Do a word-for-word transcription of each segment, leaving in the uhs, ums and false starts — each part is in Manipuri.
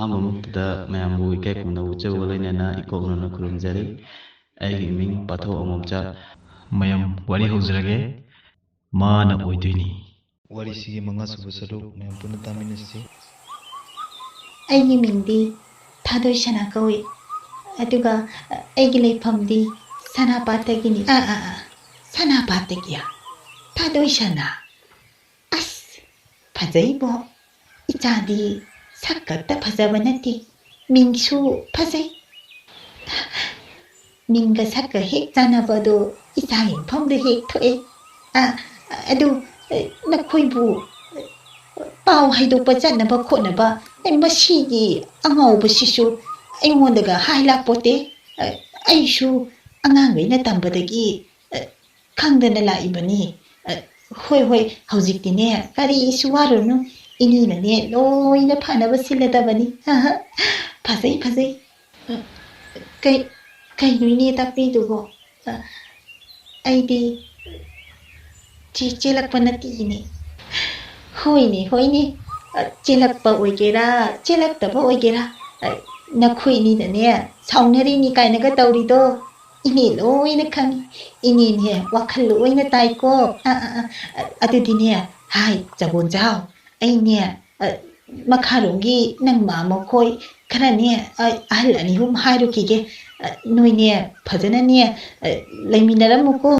ꯑꯍꯥꯟꯕ ꯃꯛꯇꯗ ꯃꯌꯥꯝꯕꯨ ꯏꯀꯥꯏ ꯈꯨꯝꯅꯕ ꯎꯠꯆꯕꯒ ꯂꯣꯏꯅꯅ ꯏꯀꯣꯛꯅꯅ ꯈꯨꯔꯨꯝꯖꯔꯤ꯫ ꯑꯩꯒꯤ ꯃꯤꯡ ꯄꯥꯊꯧ ꯑꯃꯣꯝꯆꯥ꯫ ꯃꯌꯥꯝ ꯋꯥꯔꯤ ꯍꯧꯖꯔꯒꯦ꯫ ꯃꯥꯅ ꯑꯣꯏꯗꯣꯏꯅꯤ꯫ ꯋꯥꯔꯤꯁꯤꯒꯤ ꯃꯉꯥꯁꯨꯕ ꯁꯔꯨꯛ ꯃꯌꯥꯝ ꯄꯨꯟꯅ ꯇꯥꯃꯤꯟꯅꯁꯤ꯫ ꯑꯩꯒꯤ ꯃꯤꯡꯗꯤ ꯊꯥꯗꯣꯏ ꯁꯅꯥ ꯀꯧꯏ꯫ ꯑꯗꯨꯒ ꯑꯩꯒꯤ ꯂꯩꯐꯝꯗꯤ ꯁꯅꯥꯄꯥꯠꯇꯒꯤꯅꯤ꯫ ꯑꯥ, ꯑꯥ, ꯑꯥ꯫ ꯁꯅꯥꯄꯥꯠꯇꯒꯤ? ꯊꯥꯗꯣꯏ ꯁꯅꯥ꯫ ꯑꯁ, ꯐꯖꯩꯕꯣ꯫ ꯏꯆꯥꯗꯤ ꯁꯛ ꯈꯛꯇ ꯐꯖꯕ ꯅꯠꯇꯦ, ꯃꯤꯡꯁꯨ ꯐꯖꯩ꯫ ꯃꯤꯡꯒ ꯁꯛꯀ ꯍꯦꯛ ꯆꯥꯟꯅꯕꯗꯣ ꯏꯆꯥꯒꯤ ꯃꯐꯝꯗ ꯍꯦꯛ ꯊꯣꯛꯑꯦ꯫ ꯑ, ꯑꯗꯨ, ꯑ, ꯅꯈꯣꯏꯕꯨ, ꯑ, ꯄꯥꯎ ꯍꯥꯏꯗꯣꯛꯄ ꯆꯠꯅꯕ ꯈꯣꯠꯅꯕ, ꯑ, ꯃꯁꯤꯒꯤ ꯑꯉꯥꯎꯕꯁꯤꯁꯨ ꯑꯩꯉꯣꯟꯗꯒ ꯍꯥꯏ ꯂꯥꯛꯄꯣꯠꯇꯦ꯫ ꯑ, ꯑꯩꯁꯨ ꯑꯉꯥꯡꯈꯩꯅ ꯇꯝꯕꯗꯒꯤ, ꯑ, ꯈꯪꯗꯅ ꯂꯥꯛꯏꯕꯅꯤ꯫ ꯑ, ꯍꯣꯏ, ꯍꯣꯏ, ꯍꯧꯖꯤꯛꯇꯤꯅꯦ, ꯀꯔꯤꯁꯨ ꯋꯥꯔꯨꯅꯨ꯫ ꯏꯅꯦꯅꯅꯦ, ꯂꯣꯏꯅ ꯐꯅꯕ ꯁꯤꯜꯂꯗꯕꯅꯤ꯫ ꯐꯖꯩ, ꯐꯖꯩ꯫ ꯑ, ꯀꯩ, ꯀꯩꯅꯣ ꯏꯅꯦ ꯇꯥꯛꯄꯤꯗꯨꯕꯣ? ꯑ, ꯑꯩꯗꯤ ꯆꯦ-, ꯆꯦꯜꯂꯛꯄ ꯅꯠꯇꯦ ꯏꯅꯦ꯫ ꯍꯣꯏꯅꯦ, ꯍꯣꯏꯅꯦ꯫ ꯑ, ꯆꯦꯜꯂꯛꯄ ꯑꯣꯏꯒꯦꯔꯥ, ꯆꯦꯜꯂꯛꯇꯕ ꯑꯣꯏꯒꯦꯔꯥ, ꯑ, ꯅꯈꯣꯏꯅꯤꯅꯅꯦ, ꯁꯥꯎꯅꯔꯤꯅꯤ ꯀꯥꯏꯅꯒ ꯇꯧꯔꯤꯗꯣ꯫ ꯏꯅꯦ ꯂꯣꯏꯅ ꯈꯪꯉꯤ꯫ ꯏꯅꯦꯅꯦ, ꯋꯥꯈꯜ ꯂꯣꯏꯅ ꯇꯥꯏꯀꯣ꯫ ꯑ, ꯑ, ꯑ, ꯑ, ꯑꯗꯨꯗꯤꯅꯦ, ꯍꯥꯏ, ꯆꯕꯣꯟꯖꯥꯎ, ꯑꯩꯅꯦ, ꯑ, ꯃꯈꯥꯔꯣꯝꯒꯤ ꯅꯪ ꯃꯥ ꯃꯈꯣꯏ ꯈꯔꯅꯦ, ꯑ, ꯑꯍꯜ ꯑꯅꯤ ꯑꯍꯨꯝ ꯍꯥꯏꯔꯨꯈꯤꯒꯦ꯫ ꯑ, ꯅꯣꯏꯅꯦ, ꯐꯖꯅꯅꯦ, ꯑ, ꯂꯩꯃꯤꯟꯅꯔꯝꯃꯨꯀꯣ꯫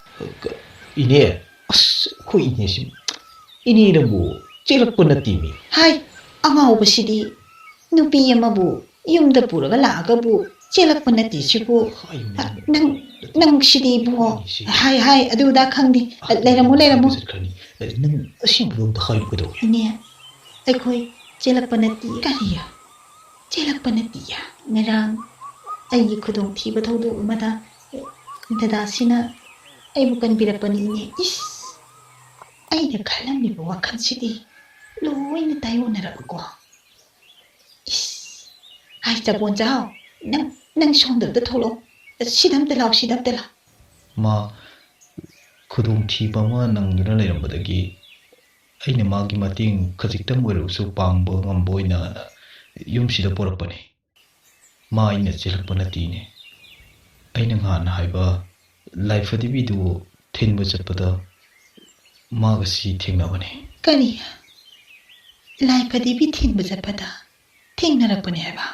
ꯏꯅꯦ, ꯑꯁ, ꯑꯩꯈꯣꯏ ꯏꯅꯦꯁꯤ, ꯏꯅꯦꯅꯕꯨ ꯆꯦꯜꯂꯛꯄ ꯅꯠꯇꯦꯃꯤ꯫ ꯍꯥꯏ, ꯑꯉꯥꯎꯕꯁꯤꯗꯤ, ꯅꯨꯄꯤ ꯑꯃꯕꯨ ꯌꯨꯝꯗ ꯄꯨꯔꯒ ꯂꯥꯛꯑꯒꯕꯨ ꯆꯦꯜꯂꯛꯄ ꯅꯠꯇꯦ ꯁꯤꯕꯨ꯫ ꯍꯥꯏ, ꯃꯦꯝ꯫ ꯅꯪ, ꯅꯪ ꯁꯤꯗꯤ ꯏꯕꯨꯡꯉꯣ꯫ ꯍꯣꯏꯅꯦ, ꯁꯤ꯫ ꯍꯥꯏ, ꯍꯥꯏ, ꯑꯗꯨ ꯑꯗꯥ ꯈꯪꯗꯦ꯫ ꯑꯥ, ꯂꯩꯔꯝꯃꯨ, ꯂꯩꯔꯝꯃꯨ꯫ ꯆꯠꯈ꯭ꯔꯅꯤ꯫ ꯅꯪ ꯑꯁꯦꯡꯕꯗꯣ ꯑꯝꯇ ꯍꯥꯏꯌꯨ ꯀꯩꯗꯧꯒꯦ? ꯏꯅꯦ, ꯑꯩꯈꯣꯏ ꯆꯦꯜꯂꯛꯄ ꯅꯠꯇꯦ꯫ ꯀꯔꯤ? ꯆꯦꯜꯂꯛꯄ ꯅꯠꯇꯦ꯫ ꯉꯔꯥꯡ ꯑꯩꯒꯤ ꯈꯨꯗꯣꯡꯊꯤꯕ ꯊꯧꯗꯣꯛ ꯑꯃꯗ ꯗꯗꯥꯁꯤꯅ ꯑꯩꯕꯨ ꯀꯟꯕꯤꯔꯛꯄꯅꯤ, ꯏꯅꯦ꯫ ꯏꯁ, ꯑꯩꯅ ꯈꯜꯂꯝꯃꯤꯕ ꯋꯥꯈꯜꯁꯤꯗꯤ ꯂꯣꯏꯅ ꯇꯥꯏꯑꯣꯟꯅꯔꯕꯀꯣ꯫ ꯏꯁ! ꯍꯥꯏ, ꯆꯄꯣꯟ ꯆꯥꯎ, ꯅꯪ, ꯅꯪ ꯁꯣꯝꯗ ꯑꯝꯇ ꯊꯣꯛꯂꯛꯑꯣ꯫ ꯁꯤꯗ ꯑꯝꯇ ꯂꯥꯎ, ꯁꯤꯗ ꯑꯝꯇ ꯂꯥꯎ꯫ ꯃꯥ ꯈꯨꯗꯣꯡꯊꯤꯕ ꯑꯃ ꯅꯪꯗꯨꯅ ꯂꯩꯔꯝꯕꯗꯒꯤ ꯑꯩꯅ ꯃꯥꯒꯤ ꯃꯇꯦꯡ ꯈꯖꯤꯛꯇꯪ ꯑꯣꯏꯔꯕꯁꯨ ꯄꯥꯡꯕ ꯉꯝꯕ ꯑꯣꯏꯅ ꯌꯨꯝꯁꯤꯗ ꯄꯣꯔꯛꯄꯅꯤ꯫ ꯃꯥ ꯑꯩꯅ ꯆꯦꯜꯂꯛꯄ ꯅꯠꯇꯦꯅꯦ꯫ ꯑꯩꯅ ꯉꯍꯥꯟ ꯍꯥꯏꯕ ꯂꯥꯏꯐꯗꯤꯕꯤꯗꯨ ꯊꯤꯟꯕ ꯆꯠꯄꯗ ꯃꯥꯒ ꯁꯤ ꯊꯦꯡꯅꯕꯅꯤ꯫ ꯀꯔꯤ? ꯂꯥꯏꯐꯗꯤꯕꯤ ꯊꯤꯟꯕ ꯆꯠꯄꯗ ꯊꯦꯡꯅꯔꯛꯄꯅꯦ ꯍꯥꯏꯕ?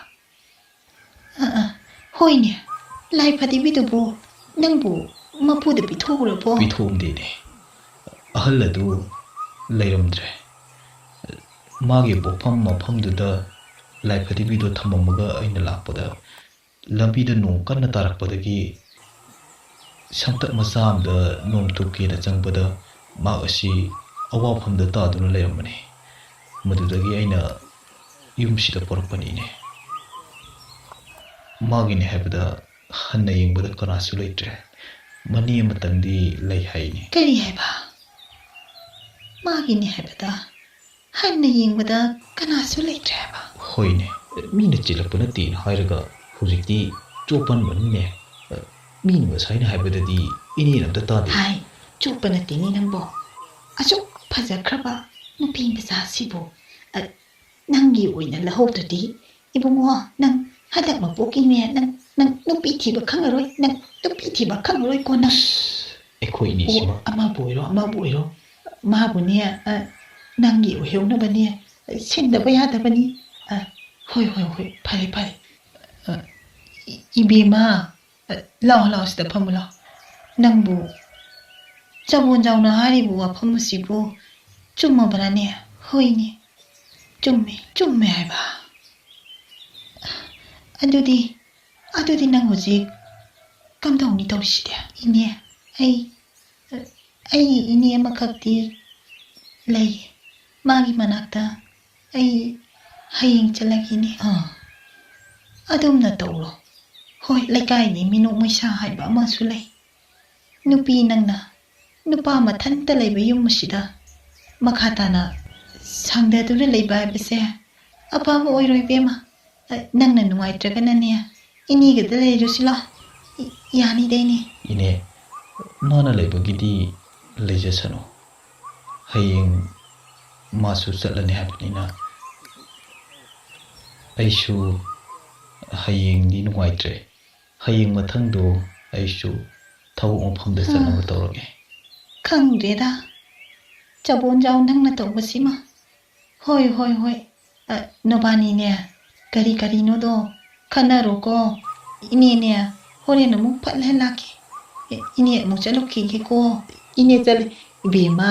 ꯑꯥ, ꯑꯥ, ꯍꯣꯏꯅꯦ, ꯂꯥꯏꯐꯗꯤꯕꯤꯗꯨꯕꯨ ꯅꯪꯕꯨ ꯃꯄꯨꯗ ꯄꯤꯊꯣꯛꯎꯔꯕꯣ? ꯄꯤꯊꯣꯛꯑꯝꯗꯦꯅꯦ꯫ ꯑꯍꯜ ꯑꯗꯨ ꯂꯩꯔꯝꯗ꯭ꯔꯦ꯫ ꯃꯥꯒꯤ ꯄꯣꯛꯐꯝ ꯃꯐꯝꯗꯨꯗ ꯂꯥꯏꯐꯗꯤꯕꯤꯗꯣ ꯊꯝꯃꯝꯃꯒ ꯑꯩꯅ ꯂꯥꯛꯄꯗ, ꯂꯝꯕꯤꯗ ꯅꯣꯡ ꯀꯟꯅ ꯇꯥꯔꯛꯄꯗꯒꯤ ꯁꯪꯇꯞ ꯃꯆꯥ ꯑꯃꯗ ꯅꯣꯡ ꯇꯨꯞꯀꯦꯅ ꯆꯪꯕꯗ, ꯃꯍꯥꯛ ꯑꯁꯤ ꯑꯋꯥꯐꯝꯗ ꯇꯥꯗꯨꯅ ꯂꯩꯔꯝꯕꯅꯤ꯫ ꯃꯗꯨꯗꯒꯤ ꯑꯩꯅ ꯌꯨꯝꯁꯤꯗ ꯄꯣꯔꯛꯄꯅꯤꯅꯦ꯫ ꯃꯥꯒꯤꯅꯦ ꯍꯥꯏꯕꯗ ꯍꯟꯅ ꯌꯦꯡꯕꯗ ꯀꯅꯥꯁꯨ ꯂꯩꯇ꯭ꯔꯦ꯫ ꯃꯅꯦ ꯑꯃꯇꯪꯗꯤ ꯂꯩ ꯍꯥꯏꯅꯦ꯫ ꯀꯔꯤ ꯍꯥꯏꯕ? ꯃꯥꯒꯤꯅꯦ ꯍꯥꯏꯕꯗ ꯍꯟꯅ ꯌꯦꯡꯕꯗ ꯀꯅꯥꯁꯨ ꯂꯩꯇ꯭ꯔꯦ ꯍꯥꯏꯕ? ꯍꯣꯏꯅꯦ, ꯃꯤꯅ ꯆꯦꯜꯂꯛꯄ ꯅꯠꯇꯦꯅ ꯍꯥꯏꯔꯒ ꯍꯧꯖꯤꯛꯇꯤ ꯆꯣꯞꯄꯟꯕꯅꯤꯅꯦ꯫ ꯃꯤꯅ ꯉꯁꯥꯏꯅ ꯍꯥꯏꯕꯗꯗꯤ ꯏꯅꯦꯅ ꯑꯝꯇ ꯇꯥꯗꯦ꯫ ꯍꯥꯏ, ꯆꯣꯞꯄ ꯅꯠꯇꯦꯅꯦ ꯅꯪꯕꯣ꯫ ꯑꯁꯨꯛ ꯐꯖꯈ꯭ꯔꯕ ꯅꯨꯄꯤ ꯃꯆꯥꯁꯤꯕꯨ, ꯑ, ꯅꯪꯒꯤ ꯑꯣꯏꯅ ꯂꯧꯍꯧꯗ꯭ꯔꯗꯤ, ꯏꯕꯨꯡꯉꯣ, ꯅꯪ ꯍꯟꯗꯛ ꯃꯄꯣꯛꯀꯤꯅꯦ, ꯅꯪ, ꯅꯪ ꯅꯨꯄꯤ ꯊꯤꯕ ꯈꯪꯉꯔꯣꯏ, ꯅꯪ ꯅꯨꯄꯤ ꯊꯤꯕ ꯈꯪꯉꯔꯣꯏꯀꯣ ꯅꯪ꯫ ꯑꯩꯈꯣꯏ ꯑꯣ, ꯏꯅꯤꯁꯤꯃ꯫ ꯑꯃꯕꯨ ꯑꯣꯏꯔꯣ, ꯑꯃꯕꯨ ꯑꯣꯏꯔꯣ, ꯃꯥꯕꯨꯅꯦ, ꯑ, ꯅꯪꯒꯤ ꯑꯣꯏꯍꯧꯅꯕꯅꯦ, ꯁꯤꯟꯗꯕ ꯌꯥꯗꯕꯅꯤ꯫ ꯑ, ꯍꯣꯏ, ꯍꯣꯏ, ꯍꯣꯏ, ꯐꯔꯦ, ꯐꯔꯦ꯫ ꯑ, ꯏ-, ꯏꯕꯦꯝꯃ, ꯑ, ꯂꯥꯛꯑꯣ, ꯂꯥꯛꯑꯣ, ꯁꯤꯗ ꯐꯝꯃꯨ ꯂꯥꯛꯑꯣ꯫ ꯅꯪꯕꯨ ꯆꯕꯣꯟ ꯆꯥꯎꯅ ꯍꯥꯏꯔꯤꯕ ꯋꯥꯐꯝ ꯑꯁꯤꯕꯨ ꯆꯨꯝꯃꯕ꯭ꯔꯥꯅꯦ? ꯍꯣꯏꯅꯦ, ꯆꯨꯝꯃꯦ, ꯆꯨꯝꯃꯦ ꯍꯥꯏꯕ꯫ ꯑꯗꯨꯗꯤ, ꯑꯗꯨꯗꯤ ꯅꯪ ꯍꯧꯖꯤꯛ ꯀꯝꯗꯧꯅꯤ ꯇꯧꯔꯤꯁꯤꯗꯤ? ꯏꯅꯦ, ꯑꯩ, ꯑꯩꯒꯤ ꯏꯅꯦ ꯑꯃꯈꯛꯇꯤ ꯂꯩ꯫ ꯃꯥꯒꯤ ꯃꯅꯥꯛꯇ ꯑꯩ ꯍꯌꯦꯡ ꯆꯠꯂꯒꯦꯅꯦ꯫ ꯑꯥ, ꯑꯗꯨꯝꯅ ꯇꯧꯔꯣ꯫ ꯍꯣꯏ, ꯂꯩꯀꯥꯏꯒꯤ ꯃꯤꯅꯣꯛ ꯃꯩꯁꯥ ꯍꯥꯏꯕ ꯑꯃꯁꯨ ꯂꯩ꯫ ꯅꯨꯄꯤ ꯅꯪꯅ ꯅꯨꯄꯥ ꯃꯊꯟꯇ ꯂꯩꯕ ꯌꯨꯝ ꯑꯁꯤꯗ ꯃꯈꯥ ꯇꯥꯅ ꯁꯪꯗꯗꯨꯅ ꯂꯩꯕ ꯍꯥꯏꯕꯁꯦ ꯑꯐꯕ ꯑꯣꯏꯔꯣꯏ, ꯏꯕꯦꯝꯃ꯫ ꯑ, ꯅꯪꯅ ꯅꯨꯡꯉꯥꯏꯇ꯭ꯔꯒꯅꯅꯦ, ꯏꯅꯦꯒꯗ ꯂꯩꯔꯨꯁꯤ ꯂꯥꯎ꯫ ꯏ-, ꯌꯥꯅꯤꯗ, ꯏꯅꯦ꯫ ꯏꯅꯦ, ꯃꯥꯅ ꯂꯩꯕꯒꯤꯗꯤ ꯂꯩꯖꯁꯅꯨ꯫ ꯍꯌꯦꯡ ꯃꯥꯁꯨ ꯆꯠꯂꯅꯤ ꯍꯥꯏꯕꯅꯤꯅ꯫ ꯑꯩꯁꯨ ꯍꯌꯦꯡꯗꯤ ꯅꯨꯡꯉꯥꯏꯇ꯭ꯔꯦ꯫ ꯍꯌꯦꯡ ꯃꯊꯪꯗꯣ ꯑꯩꯁꯨ ꯊꯕꯛ ꯃꯐꯝꯗ ꯆꯠꯅꯕ ꯇꯧꯔꯒꯦ꯫ ꯈꯪꯗ꯭ꯔꯦꯗ, ꯆꯕꯣꯟꯖꯥꯎ ꯅꯪꯅ ꯇꯧꯕꯁꯤꯃ꯫ ꯍꯣꯏ, ꯍꯣꯏ, ꯍꯣꯏ꯫ ꯑ, ꯅꯕꯥꯅꯤꯅꯦ, ꯀꯔꯤ ꯀꯔꯤꯅꯣꯗꯣ ꯈꯟꯅꯔꯣꯀꯣ꯫ ꯏꯅꯦꯅꯦ, ꯍꯣꯔꯦꯟ ꯑꯃꯨꯛ ꯐꯠ ꯂꯩ ꯂꯥꯛꯀꯦ꯫ ꯑꯦ, ꯏꯅꯦ ꯑꯃꯨꯛ ꯆꯠꯂꯨꯈꯤꯒꯦꯀꯣ꯫ ꯏꯅꯦ ꯆꯠꯂꯦ꯫ ꯏꯕꯦꯝꯃ,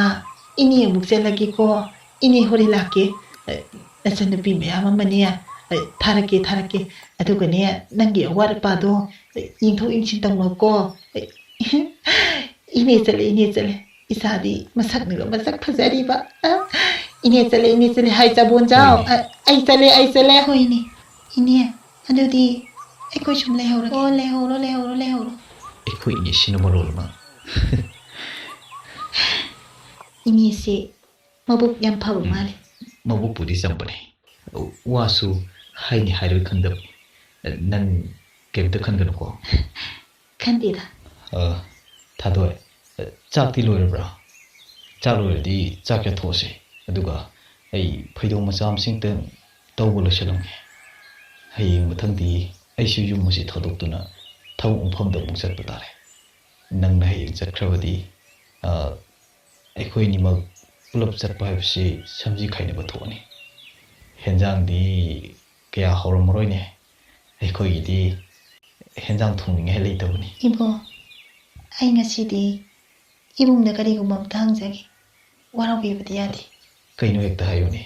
ꯏꯅꯦ ꯑꯃꯨꯛ ꯆꯠꯂꯒꯦꯀꯣ꯫ ꯏꯅꯦ ꯍꯣꯔꯦꯟ ꯂꯥꯛꯀꯦ꯫ ꯑ, ꯅꯆꯟꯅꯨꯄꯤ ꯃꯌꯥꯝ ꯑꯃꯅꯦ, ꯑ, ꯊꯥꯔꯛꯀꯦ, ꯊꯥꯔꯛꯀꯦ꯫ ꯑꯗꯨꯒꯅꯦ, ꯅꯪꯒꯤ ꯑꯋꯥꯠ ꯑꯄꯥꯗꯣ, ꯑ, ꯌꯦꯡꯊꯣꯛ ꯌꯦꯡꯁꯤꯟ ꯇꯧꯅꯧꯀꯣ꯫ ꯑ, ꯏꯅꯦ ꯆꯠꯂꯦ, ꯏꯅꯦ ꯆꯠꯂꯦ꯫ ꯏꯆꯥꯗꯤ ꯃꯁꯛꯅꯒ ꯃꯁꯛ ꯐꯖꯔꯤꯕ꯫ ꯑ, ꯏꯅꯦ ꯆꯠꯂꯦ, ꯏꯅꯦ ꯆꯠꯂꯦ ꯍꯥꯏ ꯆꯕꯣꯟꯖꯥꯎ꯫ ꯍꯣꯏꯅꯦ꯫ ꯑ, ꯑꯩ ꯆꯠꯂꯦ, ꯑꯩ ꯆꯠꯂꯦ꯫ ꯍꯣꯏꯅꯦ, ꯏꯅꯦ, ꯑꯗꯨꯗꯤ ꯑꯩꯈꯣꯏ ꯁꯨꯝ ꯂꯩꯍꯧꯔꯒꯦ꯫ ꯑꯣ, ꯂꯩꯍꯧꯔꯣ, ꯂꯩꯍꯧꯔꯣ, ꯂꯩꯍꯧꯔꯣ꯫ ꯑꯩꯈꯣꯏ ꯏꯅꯦꯁꯤꯅ ꯃꯔꯣꯜ ꯑꯃ꯫ ꯏꯅꯦꯁꯦ ꯃꯕꯨꯛ ꯌꯥꯝ ꯐꯕ ꯎꯝ, ꯃꯥꯜꯂꯦ꯫ ꯃꯕꯨꯛꯄꯨꯗꯤ ꯆꯝꯕꯅꯦ꯫ ꯋꯥꯁꯨ ꯍꯥꯏꯅꯤ ꯍꯥꯏꯔꯣꯏ ꯈꯪꯗꯕꯅꯤ꯫ ꯅꯪ ꯀꯩꯝꯇ ꯈꯟꯒꯅꯨꯀꯣ꯫ ꯈꯟꯗꯦꯗ꯫ ꯑ, ꯊꯥꯗꯣꯏ, ꯆꯥꯛꯇꯤ ꯂꯣꯏꯔꯕ꯭ꯔꯥ? ꯆꯥꯛ ꯂꯣꯏꯔꯗꯤ ꯆꯥꯛ ꯆꯥꯊꯣꯛꯑꯁꯦ꯫ ꯑꯗꯨꯒ ꯑꯩ ꯐꯩꯗꯣꯝ ꯃꯆꯥ ꯑꯃꯁꯤꯡꯇꯪ ꯇꯧꯕ ꯂꯣꯏꯁꯤꯜꯂꯝꯒꯦ꯫ ꯍꯌꯦꯡ ꯃꯊꯪꯗꯤ ꯑꯩꯁꯨ ꯌꯨꯝ ꯑꯁꯤ ꯊꯥꯗꯣꯛꯇꯨꯅ ꯊꯕꯛ ꯃꯐꯝꯗ ꯑꯃꯨꯛ ꯆꯠꯄ ꯇꯥꯔꯦ꯫ ꯅꯪꯅ ꯍꯌꯦꯡ ꯆꯠꯈ꯭ꯔꯕꯗꯤ, ꯑ, ꯑꯩꯈꯣꯏ ꯑꯅꯤꯃꯛ ꯄꯨꯂꯞ ꯆꯠꯄ ꯍꯥꯏꯕꯁꯤ ꯁꯝꯖꯤ ꯈꯥꯏꯅꯕ ꯊꯣꯛꯑꯅꯤ꯫ ꯍꯦꯟꯖꯥꯡꯗꯤ ꯀꯌꯥ ꯍꯧꯔꯝꯃꯔꯣꯏꯅꯦ꯫ ꯑꯩꯈꯣꯏꯒꯤꯗꯤ ꯍꯦꯟꯖꯥꯡ ꯊꯣꯡꯅꯤꯡꯉꯥꯏ ꯂꯩꯇꯕꯅꯤ꯫ ꯏꯕꯣ, ꯑꯩ ꯉꯁꯤꯗꯤ ꯏꯕꯨꯡꯗ ꯀꯔꯤꯒꯨꯝꯕ ꯑꯝꯇ ꯍꯪꯖꯒꯦ꯫ ꯋꯥꯔꯧꯕꯤꯕꯗꯤ ꯌꯥꯗꯦ꯫ ꯀꯩꯅꯣ ꯍꯦꯛꯇ ꯍꯥꯏꯌꯨꯅꯦ꯫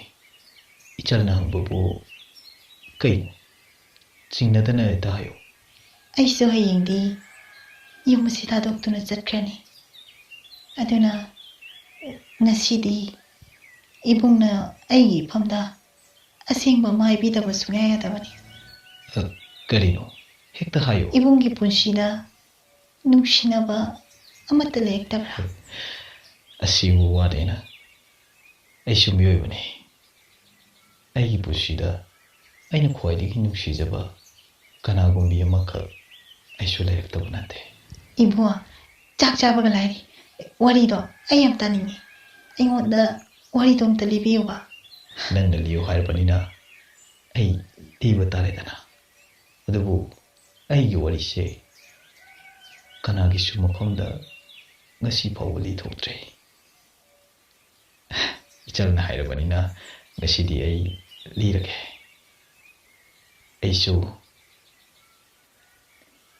ꯏꯆꯜꯅ ꯍꯪꯕꯕꯨ ꯀꯩꯅꯣ? ꯆꯤꯡꯅꯗꯅ ꯍꯦꯛꯇ ꯍꯥꯏꯌꯨ꯫ ꯑꯩꯁꯨ ꯍꯌꯦꯡꯗꯤ ꯌꯨꯝ ꯑꯁꯤ ꯊꯥꯗꯣꯛꯇꯨꯅ ꯆꯠꯈ꯭ꯔꯅꯤ꯫ ꯑꯗꯨꯅ ꯉꯁꯤꯗꯤ ꯏꯕꯨꯡꯅ ꯑꯩꯒꯤ ꯏꯐꯝꯗ ꯑꯁꯦꯡꯕ ꯑꯃ ꯍꯥꯏꯕꯤꯗꯕ ꯁꯨꯡꯌꯥ ꯌꯥꯗꯕꯅꯤ꯫ ꯑ, ꯀꯔꯤꯅꯣ? ꯍꯦꯛꯇ ꯍꯥꯏꯌꯨ꯫ ꯏꯕꯨꯡꯒꯤ ꯄꯨꯟꯁꯤꯗ ꯅꯨꯡꯁꯤꯅꯕ ꯑꯃꯠꯇ ꯂꯩꯔꯛꯇꯕ꯭ꯔꯥ? ꯑꯁꯤꯕꯨ ꯋꯥꯅꯦꯅ? ꯑꯩꯁꯨ ꯃꯤꯑꯣꯏꯕꯅꯤ꯫ ꯑꯩꯒꯤ ꯄꯨꯟꯁꯤꯗ ꯑꯩꯅ ꯈ꯭ꯋꯥꯏꯗꯒꯤ ꯅꯨꯡꯁꯤꯖꯕ ꯀꯅꯥꯒꯨꯝꯕꯤ ꯑꯃꯈꯛ ꯑꯩꯁꯨ ꯂꯩꯔꯛꯇꯕ ꯅꯠꯇꯦ꯫ ꯏꯕꯨꯡ, ꯆꯥꯛ ꯆꯥꯕꯒ ꯂꯥꯏꯔꯤ꯫ ꯋꯥꯔꯤꯗꯣ ꯑꯩ ꯌꯥꯝ ꯇꯥꯅꯤꯡꯉꯤ꯫ ꯑꯩꯉꯣꯟꯗ ꯋꯥꯔꯤꯗꯣ ꯑꯝꯇ ꯂꯤꯕꯤꯌꯨꯕ꯫ ꯅꯪꯅ ꯂꯤꯌꯨ ꯍꯥꯏꯔꯕꯅꯤꯅ ꯑꯩ ꯏꯕ ꯇꯥꯔꯦꯗꯅ꯫ ꯑꯗꯨꯕꯨ ꯑꯩꯒꯤ ꯋꯥꯔꯤꯁꯦ ꯀꯅꯥꯒꯤꯁꯨ ꯃꯐꯝꯗ ꯉꯁꯤ ꯐꯥꯎꯕ ꯂꯤꯊꯣꯛꯇ꯭ꯔꯤ꯫ ꯏꯆꯜꯅ ꯍꯥꯏꯔꯕꯅꯤꯅ ꯉꯁꯤꯗꯤ ꯑꯩ ꯂꯤꯔꯒꯦ꯫ ꯑꯩꯁꯨ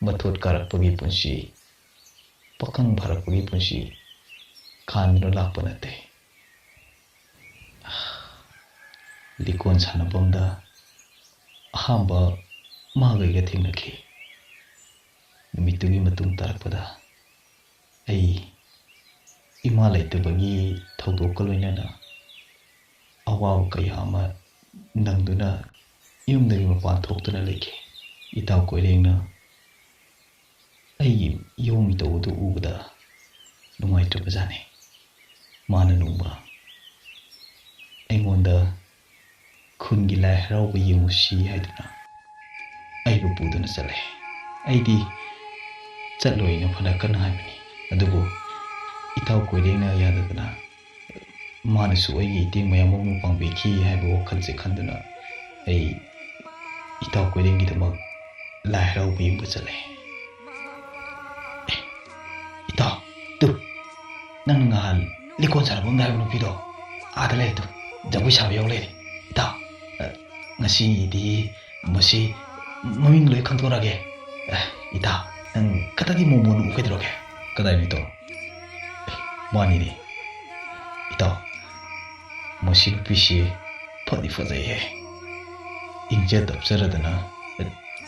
ꯃꯊꯣꯠ ꯀꯥꯔꯛꯄꯒꯤ ꯄꯨꯟꯁꯤ, ꯄꯥꯈꯪ ꯐꯥꯔꯛꯄꯒꯤ ꯄꯨꯟꯁꯤ ꯈꯥꯟꯗꯨꯅ ꯂꯥꯛꯄ ꯅꯠꯇꯦ꯫ ꯂꯤꯀꯣꯟ ꯁꯥꯟꯅꯐꯝꯗ ꯑꯍꯥꯟꯕ ꯃꯥꯒ ꯑꯩꯒ ꯊꯦꯡꯅꯈꯤ꯫ ꯅꯨꯃꯤꯠꯇꯨꯒꯤ ꯃꯇꯨꯡ ꯇꯥꯔꯛꯄꯗ ꯑꯩ ꯏꯃꯥ ꯂꯩꯇꯕꯒꯤ ꯊꯧꯗꯣꯛꯀ ꯂꯣꯏꯅꯅ ꯑꯋꯥꯕ ꯀꯌꯥ ꯑꯃ ꯅꯪꯗꯨꯅ ꯌꯨꯝꯗꯒꯤ ꯃꯄꯥꯟ ꯊꯣꯛꯇꯨꯅ ꯂꯩꯈꯤ꯫ ꯏꯇꯥꯎ ꯀꯣꯏꯔꯦꯡꯅ ꯑꯩꯒꯤ ꯏꯌꯣꯡ ꯏꯇꯧ ꯑꯗꯨ ꯎꯕꯗ ꯅꯨꯡꯉꯥꯏꯇ꯭ꯔꯕꯖꯥꯠꯅꯤ꯫ ꯃꯥꯅ ꯅꯣꯡꯃ ꯑꯩꯉꯣꯟꯗ "ꯈꯨꯟꯒꯤ ꯂꯥꯏ ꯍꯔꯥꯎꯕ ꯌꯦꯡꯉꯨꯁꯤ" ꯍꯥꯏꯗꯨꯅ ꯑꯩꯕꯨ ꯄꯨꯗꯨꯅ ꯆꯠꯂꯦ꯫ ꯑꯩꯗꯤ ꯆꯠꯂꯣꯏꯅ ꯐꯅ ꯀꯟꯅ ꯍꯥꯏꯕꯅꯤ, ꯑꯗꯨꯕꯨ ꯏꯇꯥꯎ ꯀꯣꯏꯔꯦꯡꯅ ꯌꯥꯗꯗꯅ ꯃꯥꯅꯁꯨ ꯑꯩꯒꯤ ꯏꯇꯦꯡ ꯃꯌꯥꯝ ꯑꯃ ꯄꯥꯡꯕꯤꯈꯤ ꯍꯥꯏꯕ ꯋꯥꯈꯜꯁꯦ ꯈꯟꯗꯨꯅ ꯑꯩ ꯏꯇꯥꯎ ꯀꯣꯏꯔꯦꯡꯒꯤꯗꯃꯛ ꯂꯥꯏ ꯍꯔꯥꯎꯕ ꯌꯦꯡꯕ ꯆꯠꯂꯦ꯫ ꯑꯦ, ꯏꯇꯥꯎ, ꯇꯨ, ꯅꯪ ꯅꯍꯥꯟ ꯂꯤꯀꯣꯟ ꯁꯥꯟꯅꯐꯝꯗ ꯍꯥꯏꯕ ꯅꯨꯄꯤꯗꯣ ꯑꯥꯗ ꯂꯩꯔꯦ ꯇꯨ, ꯖꯒꯣꯏ ꯁꯥꯕ ꯌꯥꯎ ꯂꯩꯔꯦ꯫ ꯏꯇꯥꯎ, ꯑ, ꯉꯁꯤꯗꯤ ꯃꯁꯤ ꯃꯃꯤꯡ ꯂꯣꯏ ꯈꯪꯗꯣꯔꯛꯑꯒꯦ꯫ ꯑ, ꯏꯇꯥꯎ, ꯅꯪ ꯈꯛꯇꯗꯤ ꯃꯣꯃꯣꯟ ꯎ ꯀꯩꯗꯧꯔꯒꯦ? ꯀꯗꯥꯏꯅꯣ ꯏꯇꯥꯎ? ꯑꯦ, ꯃꯥꯅꯤꯅꯦ꯫ ꯏꯇꯥꯎ, ꯃꯁꯤ ꯅꯨꯄꯤꯁꯤ ꯐꯗꯤ ꯐꯖꯩꯍꯦ꯫ ꯏꯪꯖ ꯇꯞꯆꯔꯗꯅ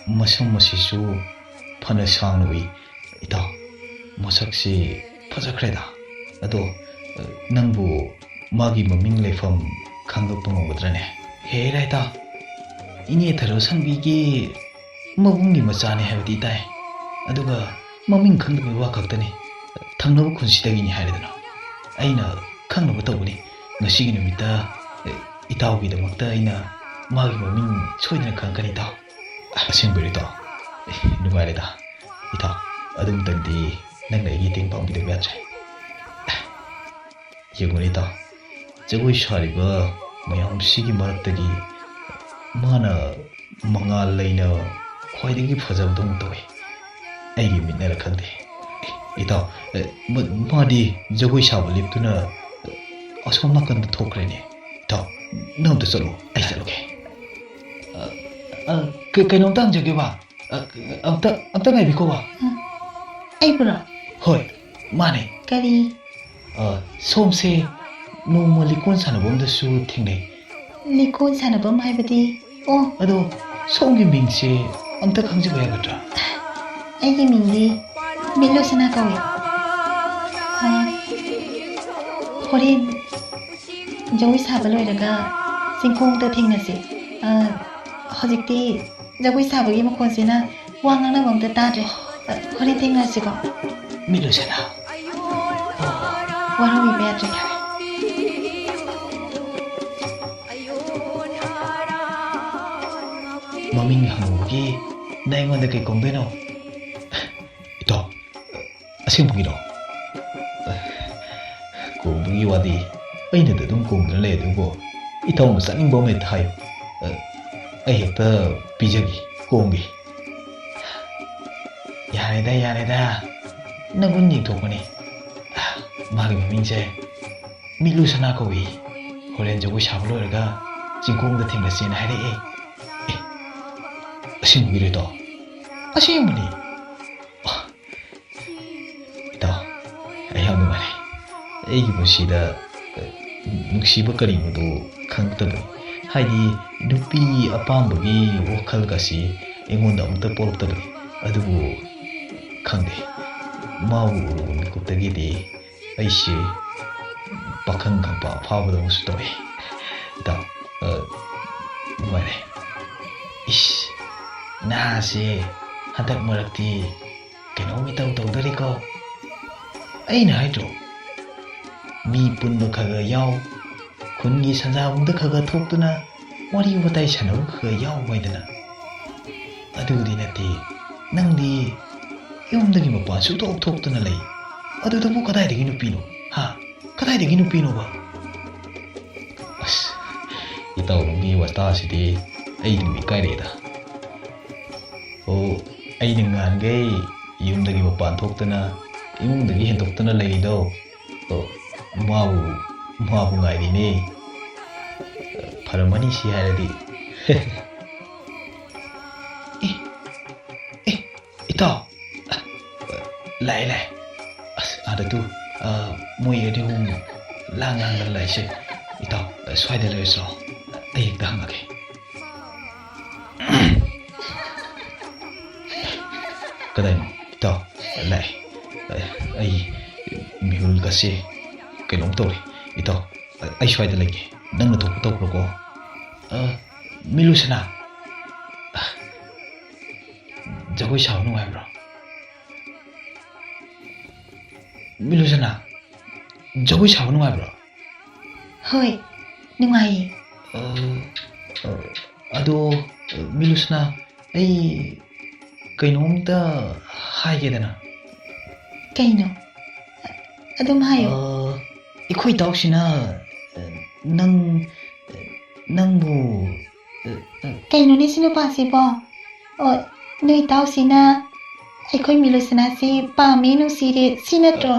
ꯃꯁꯝ ꯑꯁꯤꯁꯨ ꯐꯅ ꯁꯥꯡꯅ ꯎꯏ꯫ ꯏꯇꯥꯎ, ꯃꯁꯛꯁꯤ ꯐꯖꯈ꯭ꯔꯦꯗ꯫ ꯑꯗꯣ, ꯅꯪꯕꯨ ꯃꯥꯒꯤ ꯃꯃꯤꯡ ꯂꯩꯐꯝ ꯈꯪꯗꯣꯛꯄ ꯉꯝꯒꯗ꯭ꯔꯅꯦ? ꯍꯦ ꯔꯥꯏꯇꯥ, ꯏꯅꯦ ꯊꯔꯣ ꯁꯪꯕꯤꯒꯤ ꯃꯕꯨꯡꯒꯤ ꯃꯆꯥꯅꯤ ꯍꯥꯏꯕꯗꯤ ꯇꯥꯏ꯫ ꯑꯗꯨꯒ ꯃꯃꯤꯡ ꯈꯪꯗꯕꯒꯤ ꯋꯥ ꯈꯛꯇꯅꯤ꯫ ꯊꯪꯅꯕ ꯈꯨꯟꯁꯤꯗꯒꯤꯅꯤ ꯍꯥꯏꯔꯗꯅ꯫ ꯑꯩꯅ ꯈꯪꯅꯕ ꯇꯧꯕꯅꯤ꯫ ꯉꯁꯤꯒꯤ ꯅꯨꯃꯤꯠꯇ, ꯑꯦ, ꯏꯇꯥꯎꯒꯤꯗꯃꯛꯇ ꯑꯩꯅ ꯃꯥꯒꯤ ꯃꯃꯤꯡ ꯁꯣꯏꯗꯅ ꯈꯪꯉꯛꯀꯅꯤ, ꯏꯇꯥꯎ꯫ ꯑꯁꯦꯡꯕꯩꯔꯣ, ꯏꯇꯥꯎ? ꯑꯦ, ꯅꯨꯡꯉꯥꯏꯔꯦꯗ, ꯏꯇꯥꯎ꯫ ꯑꯗꯨꯝꯇꯪꯗꯤ ꯅꯪꯅ ꯑꯩꯒꯤ ꯃꯇꯦꯡ ꯄꯥꯡꯕꯤꯗꯕ ꯌꯥꯗ꯭ꯔꯦ꯫ ꯌꯦꯡꯉꯨꯅꯦ, ꯏꯇꯥꯎ, ꯖꯒꯣꯏ ꯁꯥꯔꯤꯕ ꯃꯌꯥꯝꯁꯤꯒꯤ ꯃꯔꯛꯇꯒꯤ ꯃꯥꯅ ꯃꯉꯥꯜ ꯂꯩꯅ ꯈ꯭ꯋꯥꯏꯗꯒꯤ ꯐꯖꯕꯗꯧꯅ ꯇꯧꯏ꯫ ꯑꯩꯒꯤ ꯃꯤꯠꯅꯔ ꯈꯪꯗꯦ꯫ ꯏꯇꯥꯎ, ꯑꯦ, ꯃ-, ꯃꯥꯗꯤ ꯖꯒꯣꯏ ꯁꯥꯕ ꯂꯦꯞꯇꯨꯅ ꯑꯁꯣꯝ ꯅꯥꯀꯟꯗ ꯊꯣꯛꯈ꯭ꯔꯦꯅꯦ꯫ ꯏꯇꯥꯎ, ꯅꯪ ꯑꯝꯇ ꯆꯠꯂꯣ, ꯑꯩ ꯆꯠꯂꯒꯦ꯫ ꯑ, ꯑ, ꯀ-, ꯀꯩꯅꯣꯝꯇ ꯍꯪꯖꯒꯦꯕ꯫ ꯑ, ꯑꯝꯇ, ꯑꯝꯇ ꯉꯥꯏꯕꯤꯈꯣꯕ꯫ ꯎꯝ, ꯑꯩꯕꯨꯔꯣ? ꯍꯣꯏ, ꯃꯥꯅꯦ꯫ ꯀꯔꯤ? ꯑ, ꯁꯣꯝꯁꯦ ꯅꯣꯡꯃ ꯂꯤꯀꯣꯟ ꯁꯥꯟꯅꯐꯝꯗꯁꯨ ꯊꯦꯡꯅꯩ꯫ ꯂꯤꯀꯣꯟ ꯁꯥꯟꯅꯐꯝ ꯍꯥꯏꯕꯗꯤ? ꯑꯣ꯫ ꯑꯗꯣ ꯁꯣꯝꯒꯤ ꯃꯤꯡꯁꯦ ꯑꯝꯇ ꯈꯪꯖꯕ ꯌꯥꯒꯗ꯭ꯔꯥ? ꯑꯩꯒꯤ ꯃꯤꯡꯗꯤ ꯃꯤꯠꯂꯨꯁꯅꯥ ꯀꯧꯏ꯫ ꯑ, ꯍꯣꯔꯦꯟ ꯖꯒꯣꯏ ꯁꯥꯕ ꯂꯣꯏꯔꯒ ꯆꯤꯡꯈꯣꯡꯗ ꯊꯦꯡꯅꯁꯤ꯫ ꯑ, ꯍꯧꯖꯤꯛꯇꯤ ꯖꯒꯣꯏ ꯁꯥꯕꯒꯤ ꯃꯈꯣꯟꯁꯤꯅ ꯋꯥ ꯉꯥꯡꯅꯕ ꯑꯝꯇ ꯇꯥꯗ꯭ꯔꯦ꯫ ꯑ, ꯍꯣꯔꯦꯟ ꯊꯦꯡꯅꯔꯁꯤꯀꯣ꯫ ꯃꯤꯠꯂꯨꯁꯅꯥ꯫ ꯋꯥꯔꯧꯕꯤꯕ ꯌꯥꯗ꯭ꯔꯦ꯫ ꯃꯃꯤꯡ ꯍꯪꯕꯒꯤ ꯅꯪ ꯑꯩꯉꯣꯟꯗ ꯀꯩ ꯀꯣꯡꯗꯣꯏꯅꯣ? ꯏꯇꯥꯎ, ꯑꯁꯦꯡꯕꯒꯤꯔꯣ? ꯀꯣꯡꯕꯒꯤ ꯋꯥꯗꯤ ꯑꯩꯅꯗꯤ ꯑꯗꯨꯝ ꯀꯣꯡꯗꯨꯅ ꯂꯩ, ꯑꯗꯨꯕꯨ ꯏꯇꯥꯎꯅ ꯆꯥꯅꯤꯡꯕ ꯑꯃ ꯍꯦꯛꯇ ꯍꯥꯏꯌꯨ꯫ ꯑ, ꯑꯩ ꯍꯦꯛꯇ ꯄꯤꯖꯒꯦ, ꯀꯣꯡꯒꯦ꯫ ꯌꯥꯔꯦꯗ, ꯌꯥꯔꯦꯗ, ꯅꯒꯨꯟ ꯌꯦꯡꯊꯣꯛꯄꯅꯤ꯫ ꯃꯥꯒꯤ ꯃꯃꯤꯡꯁꯦ ꯃꯤꯠꯂꯨ ꯁꯅꯥ ꯀꯧꯏ꯫ ꯍꯣꯔꯦꯟ ꯖꯒꯣꯏ ꯁꯥꯕ ꯂꯣꯏꯔꯒ ꯆꯤꯡꯈꯣꯡꯗ ꯊꯦꯡꯅꯁꯦꯅ ꯍꯥꯏꯔꯛꯑꯦ꯫ ꯑꯦ, ꯑꯁꯦꯡꯕꯒꯤꯔꯣ ꯏꯇꯥꯎ? ꯑꯁꯦꯡꯕꯅꯤ꯫ ꯏꯇꯥꯎ, ꯑꯩ ꯌꯥꯝ ꯅꯨꯡꯉꯥꯏꯔꯦ꯫ ꯑꯩꯒꯤ ꯄꯨꯟꯁꯤꯗ, ꯑ, ꯅꯨꯡꯁꯤꯕ ꯀꯔꯤꯅꯣꯗꯣ ꯈꯪꯉꯛꯇꯕꯅꯤ꯫ ꯍꯥꯏꯗꯤ, ꯅꯨꯄꯤ ꯑꯄꯥꯝꯕꯒꯤ ꯋꯥꯈꯜꯒꯁꯤ ꯑꯩꯉꯣꯟꯗ ꯑꯃꯨꯛꯇ ꯄꯣꯛꯂꯛꯇꯕꯅꯤ꯫ ꯑꯗꯨꯕꯨ ꯈꯪꯗꯦ, ꯃꯥꯕꯨ ꯎꯔꯨꯕ ꯃꯤꯀꯨꯞꯇꯒꯤꯗꯤ ꯑꯩꯁꯦ ꯄꯥꯈꯪ ꯈꯪꯐꯥ ꯐꯥꯕꯗꯧꯅꯁꯨ ꯇꯧꯏ꯫ ꯏꯇꯥꯎ, ꯑ, ꯅꯨꯡꯉꯥꯏꯔꯦ꯫ ꯏꯁ, ꯅꯍꯥꯁꯦ ꯍꯟꯗꯛ ꯃꯔꯛꯇꯤ ꯀꯩꯅꯣꯝ ꯏꯇꯧ ꯇꯧꯗꯣꯔꯤꯀꯣ꯫ ꯑꯩꯅ ꯍꯥꯏꯗ꯭ꯔꯣ, ꯃꯤ ꯄꯨꯟꯕ ꯈꯔ ꯈꯔ ꯌꯥꯎ, ꯈꯨꯟꯒꯤ ꯁꯟꯖꯥꯕꯨꯡꯗ ꯈꯔ ꯈꯔ ꯊꯣꯛꯇꯨꯅ ꯋꯥꯔꯤ ꯋꯥꯇꯥꯏ ꯁꯥꯟꯅꯕ ꯈꯔ ꯈꯔ ꯌꯥꯎ ꯍꯥꯏꯗꯅ꯫ ꯑꯗꯨꯕꯨꯗꯤ ꯅꯠꯇꯦ, ꯅꯪꯗꯤ ꯌꯨꯝꯗꯒꯤ ꯃꯄꯥꯟ ꯁꯨꯡꯊꯣꯛ ꯊꯣꯛꯇꯅ ꯂꯩ꯫ ꯑꯗꯨꯗꯕꯨ ꯀꯗꯥꯏꯗꯒꯤ ꯅꯨꯄꯤꯅꯣ? ꯍꯥ? ꯀꯗꯥꯏꯗꯒꯤ ꯅꯨꯄꯤꯅꯣꯕ? ꯑꯁ, ꯏꯇꯥꯎ ꯅꯪꯒꯤ ꯋꯥꯇꯥꯁꯤꯗꯤ ꯑꯩ ꯑꯗꯨꯝ ꯏꯀꯥꯏꯔꯛꯑꯦꯗ꯫ ꯑꯣ, ꯑꯩꯅ ꯉꯍꯥꯟꯈꯩ ꯌꯨꯝꯗꯒꯤ ꯃꯄꯥꯟ ꯊꯣꯛꯇꯅ, ꯏꯃꯨꯡꯗꯒꯤ ꯍꯦꯟꯗꯣꯛꯇꯅ ꯂꯩꯔꯤꯗꯣ, ꯑꯣ, ꯃꯥꯕꯨ, ꯃꯥꯕꯨ ꯉꯥꯏꯔꯤꯅꯦ꯫ ꯐꯔꯝꯃꯅꯤ ꯁꯤ ꯍꯥꯏꯔꯗꯤ꯫ ꯑꯦ, ꯑꯦ, ꯏꯇꯥꯎ꯫ ꯂꯥꯛꯑꯦ, ꯂꯥꯛꯑꯦ꯫ ꯑꯁ, ꯑꯥꯗ ꯇꯨ, ꯑ, ꯃꯣꯏ ꯑꯅꯤ ꯑꯍꯨꯝ ꯂꯥꯡ ꯂꯥꯡꯗꯅ ꯂꯥꯛꯏꯁꯦ꯫ ꯏꯇꯥꯎ, ꯁ꯭ꯋꯥꯏꯗ ꯂꯩꯔꯁꯤ ꯂꯥꯛꯑꯣ꯫ ꯑꯩ ꯍꯦꯛꯇ ꯍꯪꯉꯒꯦ꯫ ꯀꯗꯥꯏꯅꯣ? ꯏꯇꯥꯎ, ꯂꯥꯛꯑꯦ꯫ ꯑꯩ ꯃꯤꯍꯨꯜꯒꯁꯦ ꯀꯩꯅꯣꯝ ꯇꯧꯔꯦ꯫ ꯏꯇꯥꯎ, ꯑꯩ ꯁ꯭ꯋꯥꯏꯗ ꯂꯩꯒꯦ꯫ ꯅꯪꯅ ꯊꯣꯛꯄ ꯇꯧꯈ꯭ꯔꯣꯀꯣ꯫ ꯑ, ꯃꯤꯂꯨꯁꯅꯥ꯫ ꯑ, ꯖꯒꯣꯏ ꯁꯥꯕ ꯅꯨꯡꯉꯥꯏꯕ꯭ꯔꯣ? ꯃꯤꯂꯨꯁꯅꯥ, ꯖꯒꯣꯏ ꯁꯥꯕ ꯅꯨꯡꯉꯥꯏꯕ꯭ꯔꯣ? ꯍꯣꯏ, ꯅꯨꯡꯉꯥꯏꯌꯦ꯫ ꯑ, ꯑ, ꯑꯗꯣ, ꯃꯤꯂꯨꯁꯅꯥ, ꯑꯩ ꯀꯩꯅꯣꯝꯇ ꯍꯥꯏꯒꯦꯗꯅ꯫ ꯀꯩꯅꯣ? ꯑꯗꯨꯝ ꯍꯥꯏꯌꯣ꯫ ꯑ, ꯑꯩꯈꯣꯏ ꯏꯇꯥꯎꯁꯤꯅ, ꯑ, ꯅꯪ, ꯅꯪꯕꯨ, ꯑ, ꯑ, ꯀꯩꯅꯣꯅꯦ ꯁꯤ ꯅꯨꯄꯥꯁꯤꯕꯣ? ꯑꯣ, ꯅꯣꯏ ꯏꯇꯥꯎꯁꯤꯅ ꯑꯩꯈꯣꯏ ꯃꯤꯂꯨꯁꯅꯥꯁꯤ ꯄꯥꯝꯃꯤ, ꯅꯨꯡꯁꯤꯔꯦ, ꯁꯤ ꯅꯠꯇ꯭ꯔꯣ?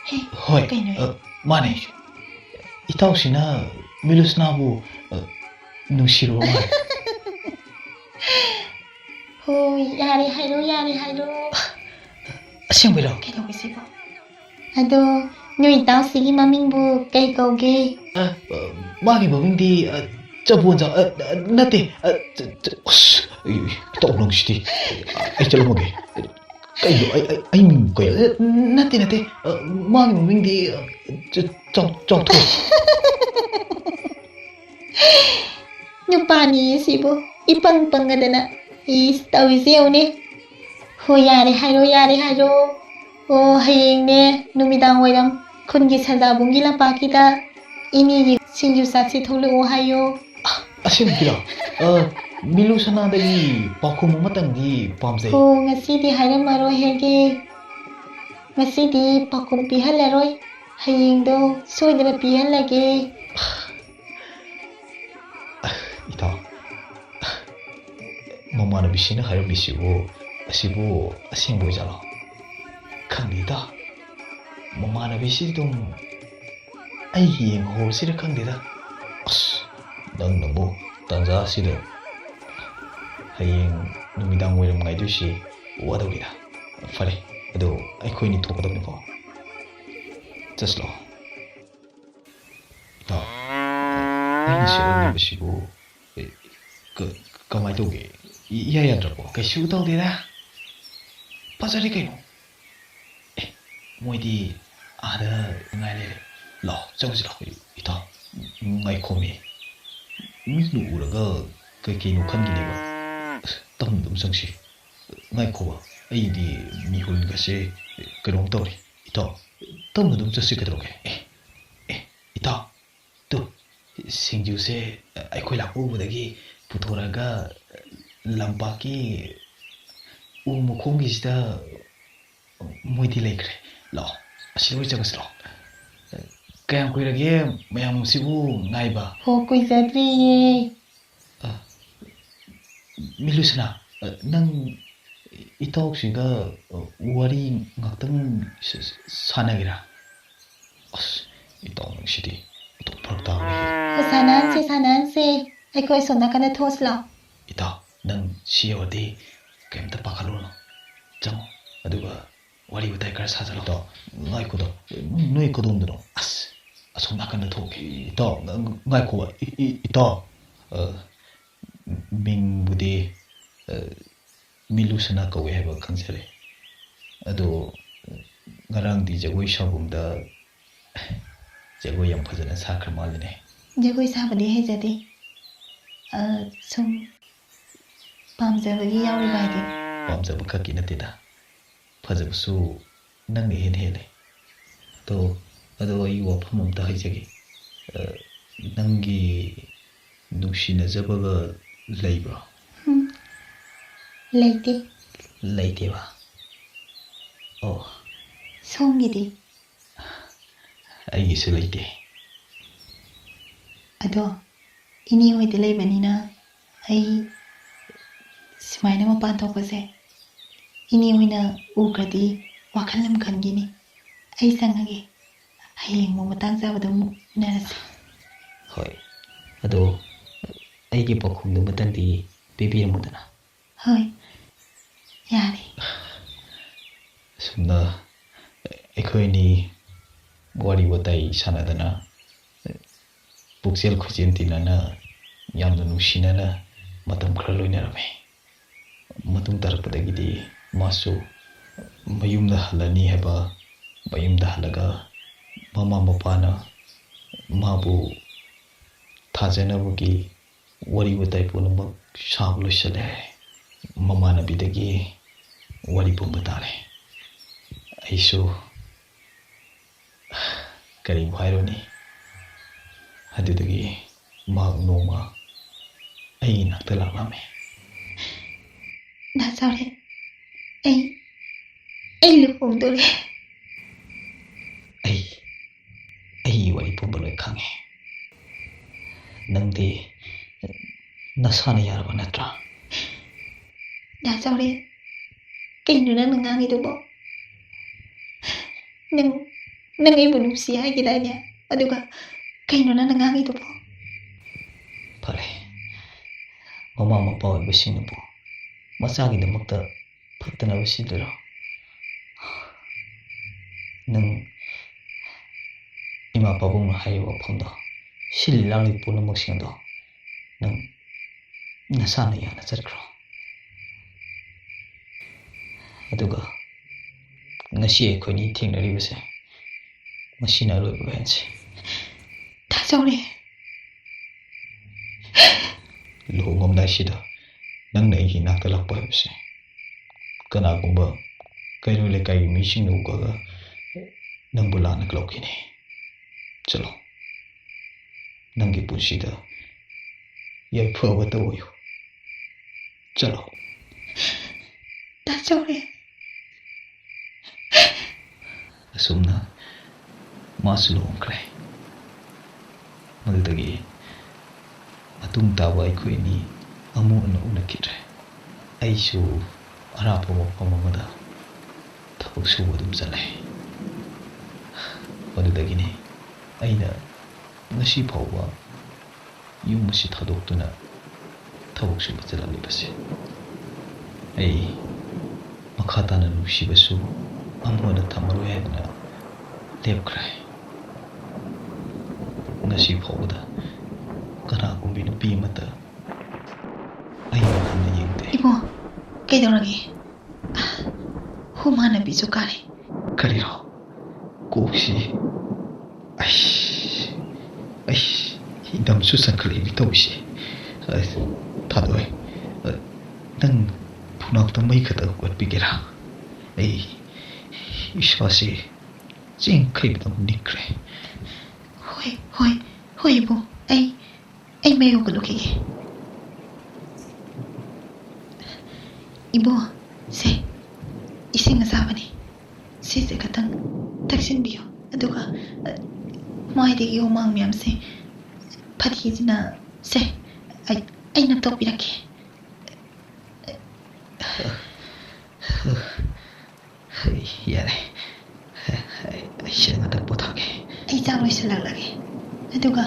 ꯍꯦ, ꯍꯣꯏ, ꯀꯩꯅꯣ? ꯑ, ꯃꯥꯅꯦ꯫ ꯏꯇꯥꯎꯁꯤꯅ ꯃꯤꯂꯨꯁꯅꯥꯕꯨ, ꯑ, ꯅꯨꯡꯁꯤꯔꯨꯕ ꯃꯥꯜꯂꯦ꯫ ꯍꯣꯏ, ꯌꯥꯔꯦ ꯍꯥꯏꯔꯣ, ꯌꯥꯔꯦ ꯍꯥꯏꯔꯣ꯫ ꯑꯁꯦꯡꯕꯩꯔꯣ? ꯀꯩꯗꯧꯕꯁꯤꯕꯣ? ꯑꯗꯣ, ꯅꯣꯏ ꯏꯇꯥꯎꯁꯤꯒꯤ ꯃꯃꯤꯡꯕꯨ ꯀꯩ ꯀꯧꯒꯦ? ꯑ, ꯑ, ꯃꯥꯒꯤ ꯃꯃꯤꯡꯗꯤ, ꯑ, ꯆꯕꯣꯟꯖꯥ-, ꯑ, ꯑ, ꯅꯠꯇꯦ, ꯑ, ꯆ-, ꯆ-, ꯑꯁ, ꯑꯩ, ꯏꯇꯥꯎ ꯅꯪꯁꯤꯗꯤ꯫ ꯑꯩ ꯆꯠꯂꯝꯃꯒꯦ꯫ ꯀꯩꯅꯣ? ꯑꯩ, ꯑꯩ, ꯑꯩ ꯃꯤꯡ ꯀꯩ? ꯑ, ꯅꯠꯇꯦ, ꯅꯠꯇꯦ꯫ ꯑ, ꯃꯥꯒꯤ ꯃꯃꯤꯡꯗꯤ, ꯑ, ꯆ-, ꯆꯥꯎ-, ꯆꯥꯎꯊꯣꯛ꯫ ꯅꯨꯄꯥꯅꯤ ꯁꯤꯕꯨ ꯏꯄꯪ ꯄꯪꯒꯗꯅ꯫ ꯏꯁ, ꯇꯧꯔꯤꯁꯦ ꯌꯦꯡꯉꯨꯅꯦ꯫ ꯍꯣ, ꯌꯥꯔꯦ ꯍꯥꯏꯔꯣ, ꯌꯥꯔꯦ ꯍꯥꯏꯔꯣ꯫ ꯑꯣ, ꯍꯌꯦꯡꯅꯦ ꯅꯨꯃꯤꯗꯥꯡ ꯋꯥꯏꯔꯝ ꯈꯨꯟꯒꯤ ꯁꯔꯗꯥꯕꯨꯡꯒꯤ ꯂꯝꯄꯥꯛꯀꯤꯗ ꯏꯅꯦꯒꯤ ꯁꯤꯡꯖꯨ ꯆꯥꯁꯤ ꯊꯣꯛꯂꯛꯑꯣ ꯍꯥꯏꯌꯣ꯫ ꯑꯁꯦꯡꯕꯒꯤꯔꯣ? ꯑ, ꯃꯤꯂꯨ ꯁꯅꯥꯗꯒꯤ ꯄꯥꯎꯈꯨꯝ ꯑꯃꯇꯪꯗꯤ ꯄꯥꯝꯖꯩ꯫ ꯍꯣ, ꯉꯁꯤꯗꯤ ꯍꯥꯏꯔꯝꯃꯔꯣꯏ ꯍꯦꯒꯦ꯫ ꯉꯁꯤꯗꯤ ꯄꯥꯎꯈꯨꯝ ꯄꯤꯍꯜꯂꯔꯣꯏ꯫ ꯍꯌꯦꯡꯗꯣ ꯁꯣꯏꯗꯅ ꯄꯤꯍꯜꯂꯒꯦ꯫ ꯏꯇꯥꯎ, ꯃꯃꯥꯟꯅꯕꯤꯁꯤꯅ ꯍꯥꯏꯔꯝꯃꯤꯁꯤꯕꯨ, ꯑꯁꯤꯕꯨ ꯑꯁꯦꯡꯕ ꯑꯣꯏꯖꯥꯠꯂꯣ? ꯈꯪꯗꯦꯗ, ꯃꯃꯥꯟꯅꯕꯤꯁꯤ ꯑꯗꯨꯝ ꯑꯩ ꯌꯦꯡꯍꯧꯔꯁꯤꯔ ꯈꯪꯗꯦꯗ꯫ ꯑꯁ, ꯅꯪꯅꯕꯨ ꯇꯥꯟꯖꯥꯁꯤꯗ ꯍꯌꯦꯡ ꯅꯨꯃꯤꯗꯥꯡ ꯋꯥꯏꯔꯝ ꯉꯥꯏꯗꯣꯏꯁꯤ ꯋꯥꯗꯧꯔꯤꯗ꯫ ꯐꯔꯦ, ꯑꯗꯣ ꯑꯩꯈꯣꯏꯅꯤ ꯊꯣꯛꯀꯗꯕꯅꯤꯀꯣ꯫ ꯆꯠꯁꯤꯂꯣ꯫ ꯏꯇꯥꯎ, ꯑꯩꯅ ꯁꯦꯠꯂꯝꯂꯤꯕꯁꯤꯕꯨ, ꯑꯦ, ꯀ-, ꯀꯃꯥꯏ ꯇꯧꯒꯦ? ꯏ-, ꯏꯌꯥ ꯌꯥꯗ꯭ꯔꯕꯣ? ꯀꯩꯁꯨ ꯇꯧꯗꯦꯗ꯫ ꯐꯖꯔꯦ ꯀꯩꯅꯣ꯫ ꯑꯦ, ꯃꯣꯏꯗꯤ ꯑꯥꯗ ꯉꯥꯏ ꯂꯩꯔꯦ꯫ ꯂꯥꯛꯑꯣ, ꯆꯪꯉꯁꯤ ꯂꯥꯛꯑꯣ꯫ ꯏꯇꯥꯎ, ꯉꯥꯏꯈꯣꯃꯤ꯫ ꯃꯤꯅ ꯎꯔꯒ ꯀꯩ ꯀꯩꯅꯣ ꯈꯟꯈꯤꯅꯦꯕ꯫ ꯑꯁ, ꯇꯞꯅ ꯑꯗꯨꯝ ꯆꯪꯁꯤ꯫ ꯉꯥꯏꯈꯣꯕ, ꯑꯩꯗꯤ ꯃꯤꯍꯨꯟꯒꯁꯦ ꯀꯩꯅꯣꯝ ꯇꯧꯔꯦ꯫ ꯏꯇꯥꯎ, ꯇꯞꯅ ꯑꯗꯨꯝ ꯆꯠꯁꯤ ꯀꯩꯗꯧꯔꯒꯦ? ꯑꯦ, ꯑꯦ, ꯏꯇꯥꯎ, ꯇꯨ, ꯁꯤꯡꯖꯨꯁꯦ ꯑꯩꯈꯣꯏ ꯂꯥꯛꯄ ꯎꯕꯗꯒꯤ ꯄꯨꯊꯣꯔꯛꯑꯒ ꯂꯝꯄꯥꯛꯀꯤ ꯎ ꯃꯈꯣꯡꯒꯤꯁꯤꯗ ꯃꯣꯏꯗꯤ ꯂꯩꯈ꯭ꯔꯦ꯫ ꯂꯥꯛꯑꯣ, ꯑꯁꯤꯗ ꯑꯣꯏ ꯆꯪꯉꯁꯤ ꯂꯥꯛꯑꯣ꯫ ꯀꯌꯥꯝ ꯀꯨꯏꯔꯒꯦ ꯃꯌꯥꯝꯁꯤꯕꯨ ꯉꯥꯏꯕ? ꯍꯣ, ꯀꯨꯏꯖꯗ꯭ꯔꯤꯌꯦ꯫ ꯑ, ꯃꯤꯂꯨꯁꯅꯥ, ꯑ, ꯅꯪ ꯏꯇꯥꯎꯁꯤꯒ, ꯑ, ꯋꯥꯔꯤ ꯉꯥꯛꯇꯪ ꯁ-, ꯁ-, ꯁꯥꯟꯅꯒꯦꯔꯥ? ꯑꯁ, ꯏꯇꯥꯎ ꯅꯪꯁꯤꯗꯤ ꯑꯗꯨꯝ ꯐꯔꯛ ꯇꯥꯕꯅꯦ꯫ ꯍꯣ, ꯁꯥꯟꯅꯍꯟꯁꯦ, ꯁꯥꯟꯅꯍꯟꯁꯦ꯫ ꯑꯩꯈꯣꯏ ꯑꯁꯣꯝ ꯅꯥꯀꯟꯗ ꯊꯣꯛꯑꯁꯤ ꯂꯥꯛꯑꯣ꯫ ꯏꯇꯥꯎ, ꯅꯪ ꯁꯤ ꯌꯧꯔꯗꯤ ꯀꯩꯝꯇ ꯄꯥꯈꯠꯂꯨꯔꯅꯨ꯫ ꯆꯪꯉꯣ, ꯑꯗꯨꯒ ꯋꯥꯔꯤ ꯋꯥꯇꯥꯏ ꯈꯔ ꯁꯥꯖꯜꯂꯣ꯫ ꯏꯇꯥꯎ, ꯉꯥꯏꯈꯣꯗꯣ, ꯅꯣꯏ ꯀꯗꯣꯝꯗꯅꯣ? ꯑꯁ, ꯑꯁꯣꯝ ꯅꯥꯀꯟꯗ ꯊꯣꯛꯀꯦ꯫ ꯏꯇꯥꯎ, ꯉ-, ꯉꯥꯏꯈꯣ, ꯏ-, ꯏ-, ꯏꯇꯥꯎ, ꯑ, ꯃꯤꯡꯕꯨꯗꯤ, ꯑ, ꯃꯤꯂꯨꯁꯅꯥ ꯀꯧꯋꯦ ꯍꯥꯏꯕ ꯈꯪꯖꯔꯦ꯫ ꯑꯗꯣ ꯉꯔꯥꯡꯗꯤ ꯖꯒꯣꯏ ꯁꯥꯐꯝꯗ ꯖꯒꯣꯏ ꯌꯥꯝ ꯐꯖꯅ ꯁꯥꯈ꯭ꯔ ꯃꯥꯜꯂꯤꯅꯦ꯫ ꯖꯒꯣꯏ ꯁꯥꯕꯗꯤ ꯍꯩꯖꯗꯦ꯫ ꯑ, ꯁꯨꯝ ꯄꯥꯝꯖꯕꯒꯤ ꯌꯥꯎꯔꯤꯕ ꯍꯥꯏꯗꯨꯅꯤ꯫ ꯄꯥꯝꯖꯕ ꯈꯛꯀꯤ ꯅꯠꯇꯦꯗ, ꯐꯖꯕꯁꯨ ꯅꯪꯅ ꯍꯦꯟꯅ ꯍꯦꯜꯂꯦ꯫ ꯑꯗꯣ, ꯑꯗꯣ ꯑꯩ ꯋꯥꯐꯝ ꯑꯝꯇ ꯍꯥꯏꯖꯒꯦ꯫ ꯑ, ꯅꯪꯒꯤ ꯅꯨꯡꯁꯤꯅꯖꯕꯒ ꯂꯩꯕ꯭ꯔꯣ? ꯍꯨꯝ, ꯂꯩꯇꯦ꯫ ꯂꯩꯇꯦꯕ? ꯑꯣ꯫ ꯁꯣꯝꯒꯤꯗꯤ? ꯑꯩꯒꯤꯁꯨ ꯂꯩꯇꯦ꯫ ꯑꯗꯣ, ꯏꯅꯦ ꯍꯣꯏꯗ ꯂꯩꯕꯅꯤꯅ ꯑꯩ ꯁꯨꯃꯥꯏꯅ ꯃꯄꯥꯟ ꯊꯣꯛꯄꯁꯦ ꯏꯅꯦ ꯍꯣꯏꯅ ꯎꯈ꯭ꯔꯗꯤ ꯋꯥꯈꯜ ꯑꯃ ꯈꯟꯈꯤꯅꯤ꯫ ꯑꯩ ꯆꯪꯉꯒꯦ꯫ ꯍꯌꯦꯡ ꯑꯃꯨꯛ ꯃꯇꯥꯡ ꯆꯥꯕꯗ ꯑꯃꯨꯛ ꯎꯅꯔꯁꯤ꯫ ꯍꯣꯏ꯫ ꯑꯗꯣ ꯑꯩꯒꯤ ꯄꯥꯎꯈꯨꯝꯗꯨꯃꯇꯪꯗꯤ ꯄꯤꯕꯤꯔꯝꯃꯨꯗꯅ꯫ ꯍꯣꯏ꯫ ꯌꯥꯔꯦ꯫ ꯑꯁꯨꯝꯅ ꯑꯩꯈꯣꯏ ꯑꯅꯤ ꯋꯥꯔꯤ ꯋꯥꯇꯥꯏ ꯁꯥꯟꯅꯗꯅ, ꯄꯨꯛꯆꯦꯜ ꯈꯣꯏꯆꯦꯜ ꯇꯤꯟꯅꯅ, ꯌꯥꯝꯅ ꯅꯨꯡꯁꯤꯅꯅ ꯃꯇꯝ ꯈꯔ ꯂꯣꯏꯅꯔꯝꯃꯤ꯫ ꯃꯇꯨꯡ ꯇꯥꯔꯛꯄꯗꯒꯤꯗꯤ ꯃꯥꯁꯨ ꯃꯌꯨꯝꯗ ꯍꯜꯂꯅꯤ ꯍꯥꯏꯕ, ꯃꯌꯨꯝꯗ ꯍꯜꯂꯒ ꯃꯃꯥ ꯃꯄꯥꯅ ꯃꯥꯕꯨ ꯊꯥꯖꯅꯕꯒꯤ ꯋꯥꯔꯤ ꯋꯥꯇꯥꯏ ꯄꯨꯝꯅꯃꯛ ꯁꯥꯕ ꯂꯣꯏꯁꯤꯜꯂꯦ꯫ ꯃꯃꯥꯟꯅꯕꯤꯗꯒꯤ ꯋꯥꯔꯤ ꯄꯨꯝꯕ ꯇꯥꯔꯦ꯫ ꯑꯩꯁꯨ ꯀꯔꯤꯕꯨ ꯍꯥꯏꯔꯨꯅꯤ? ꯑꯗꯨꯗꯒꯤ ꯃꯍꯥꯛ ꯅꯣꯡꯃ ꯑꯩꯒꯤ ꯅꯥꯛꯇ ꯂꯥꯛꯂꯝꯃꯤ꯫ ꯗꯥ ꯆꯥꯎꯔꯦꯟ, ꯑꯩ, ꯑꯩ ꯂꯨꯍꯣꯡꯗꯣꯔꯦ꯫ ꯑꯩ, ꯑꯩꯒꯤ ꯋꯥꯔꯤ ꯄꯨꯝꯕ ꯂꯣꯏ ꯈꯪꯉꯦ꯫ ꯅꯪꯗꯤ ꯅꯁꯥꯅ ꯌꯥꯔꯕ ꯅꯠꯇ꯭ꯔꯥ? ꯗꯥ ꯆꯥꯎꯔꯦꯟ, ꯀꯩꯅꯣ ꯅꯪꯅ ꯉꯥꯡꯉꯤꯗꯨꯕꯣ? ꯅꯪ, ꯅꯪ ꯑꯩꯕꯨ ꯅꯨꯡꯁꯤ ꯍꯥꯏꯈꯤꯗꯥꯏꯅꯦ? ꯑꯗꯨꯒ ꯀꯩꯅꯣ ꯅꯪꯅ ꯉꯥꯡꯉꯤꯗꯨꯕꯣ? ꯐꯔꯦ, ꯃꯃꯥ ꯃꯄꯥ ꯑꯣꯏꯕꯁꯤꯡꯅꯕꯨ ꯃꯆꯥꯒꯤꯗꯃꯛꯇ ꯐꯠꯇꯅꯕ ꯁꯤꯜꯂꯤꯔꯣ? ꯅꯪ ꯏꯃꯥ ꯄꯥꯕꯨꯡꯅ ꯍꯥꯏꯔꯤꯕ ꯋꯥꯐꯝꯗꯣ, ꯁꯤꯜꯂꯤ ꯂꯥꯡꯂꯤ ꯄꯨꯝꯅꯃꯛꯁꯤꯡ ꯑꯗꯣ ꯅꯪ ꯅꯁꯥꯅ ꯌꯥꯅ ꯆꯠꯈ꯭ꯔꯣ꯫ ꯑꯗꯨꯒ ꯉꯁꯤ ꯑꯩꯈꯣꯏꯅꯤ ꯊꯦꯡꯅꯔꯤꯕꯁꯦ, ꯃꯁꯤꯅ ꯑꯔꯣꯏꯕ ꯑꯣꯏꯍꯟꯁꯤ꯫ ꯗꯥ ꯆꯥꯎꯔꯦꯟ꯫ ꯂꯨꯍꯣꯡꯉꯝꯗꯥꯏꯁꯤꯗ ꯅꯪꯅ ꯑꯩꯒꯤ ꯏꯅꯥꯛꯇ ꯂꯥꯛꯄ ꯍꯥꯏꯕꯁꯦ, ꯀꯅꯥꯒꯨꯝꯕ ꯀꯩꯔꯣꯜ ꯂꯩꯀꯥꯏꯒꯤ ꯃꯤꯁꯤꯡꯅ ꯎꯕꯒ ꯅꯪꯕꯨ ꯂꯥꯟꯅ ꯂꯧꯈꯤꯅꯤ꯫ ꯆꯠꯂꯣ, ꯅꯪꯒꯤ ꯄꯨꯟꯁꯤꯗ ꯌꯥꯏꯐꯕꯇ ꯑꯣꯏꯌꯨ꯫ ꯆꯠꯂꯣ꯫ ꯗꯥ ꯆꯥꯎꯔꯦꯟ꯫ ꯑꯁꯨꯝꯅ ꯃꯥꯁꯨ ꯂꯨꯍꯣꯡꯈ꯭ꯔꯦ꯫ ꯃꯗꯨꯗꯒꯤ ꯃꯇꯨꯡ ꯇꯥꯕ ꯑꯩꯈꯣꯏ ꯑꯅꯤ ꯑꯃꯨꯛ ꯍꯟꯅ ꯎꯅꯈꯤꯗ꯭ꯔꯦ꯫ ꯑꯩꯁꯨ ꯑꯔꯥꯞꯄ ꯃꯐꯝ ꯑꯃꯗ ꯊꯕꯛ ꯁꯨꯕ ꯑꯗꯨꯝ ꯆꯠꯂꯦ꯫ ꯃꯗꯨꯗꯒꯤꯅꯤ ꯑꯩꯅ ꯉꯁꯤ ꯐꯥꯎꯕ ꯌꯨꯝ ꯑꯁꯤ ꯊꯥꯗꯣꯛꯇꯨꯅ ꯊꯕꯛ ꯁꯨꯕ ꯆꯠꯂꯛꯂꯤꯕꯁꯦ꯫ ꯑꯩ ꯃꯈꯥ ꯇꯥꯅ ꯅꯨꯡꯁꯤꯕꯁꯨ ꯑꯃꯨꯛ ꯍꯟꯅ ꯊꯝꯃꯔꯣꯏ ꯍꯥꯏꯗꯅ ꯂꯦꯞꯈ꯭ꯔꯦ꯫ ꯉꯁꯤ ꯐꯥꯎꯕꯗ ꯀꯅꯥꯒꯨꯝꯕꯤ ꯅꯨꯄꯤ ꯑꯃꯠꯇ ꯑꯩ ꯍꯟꯅ ꯌꯦꯡꯗꯦ꯫ ꯏꯕꯣ, ꯀꯩꯗꯧꯔꯒꯦ? ꯍꯨꯃꯥꯡꯅ ꯄꯤꯁꯨ ꯀꯥꯔꯦ꯫ ꯀꯔꯤꯔꯣ? ꯀꯣꯛꯁꯤ꯫ ꯑꯩꯁ, ꯑꯩꯁ, ꯏꯗꯝꯁꯨ ꯆꯪꯈꯠꯂꯛꯏꯅꯤ ꯇꯧꯔꯤꯁꯤ꯫ ꯑꯁ, ꯊꯥꯗꯣꯏ, ꯑ, ꯅꯪ ꯊꯣꯡꯅꯥꯛꯇ ꯃꯩ ꯈꯛꯇ ꯍꯧꯒꯠꯄꯤꯒꯦꯔꯥ? ꯑꯩ ꯏꯁꯥꯁꯤ ꯆꯦꯡꯈꯩꯗꯧꯅ ꯅꯤꯛꯈ꯭ꯔꯦ꯫ ꯍꯣꯏ, ꯍꯣꯏ, ꯍꯣꯏ, ꯏꯕꯣ, ꯑꯩ, ꯑꯩ ꯃꯩ ꯍꯧꯒꯠꯂꯨꯈꯤꯒꯦ꯫ ꯏꯕꯣ, ꯁꯦ, ꯏꯁꯤꯡ ꯑꯁꯥꯕꯅꯤ, ꯁꯤꯁꯦ ꯈꯇꯪ ꯊꯛꯆꯤꯟꯕꯤꯌꯨ, ꯑꯗꯨꯒ, ꯑ, ꯃꯥꯏꯗꯒꯤ ꯍꯨꯃꯥꯡ ꯃꯌꯥꯝꯁꯦ ꯐꯗꯤꯁꯤꯅ, ꯁꯦ, ꯑꯩ, ꯑꯩ ꯅꯞꯊꯣꯛꯄꯤꯔꯛꯀꯦ꯫ ꯌꯥꯔꯦ꯫ ꯑꯩ ꯁꯤꯗ ꯉꯥꯛꯇꯪ ꯄꯣꯊꯥꯒꯦ꯫ ꯑꯩ ꯆꯥꯛ ꯂꯣꯏꯁꯤꯜꯂꯛꯂꯒꯦ꯫ ꯑꯗꯨꯒ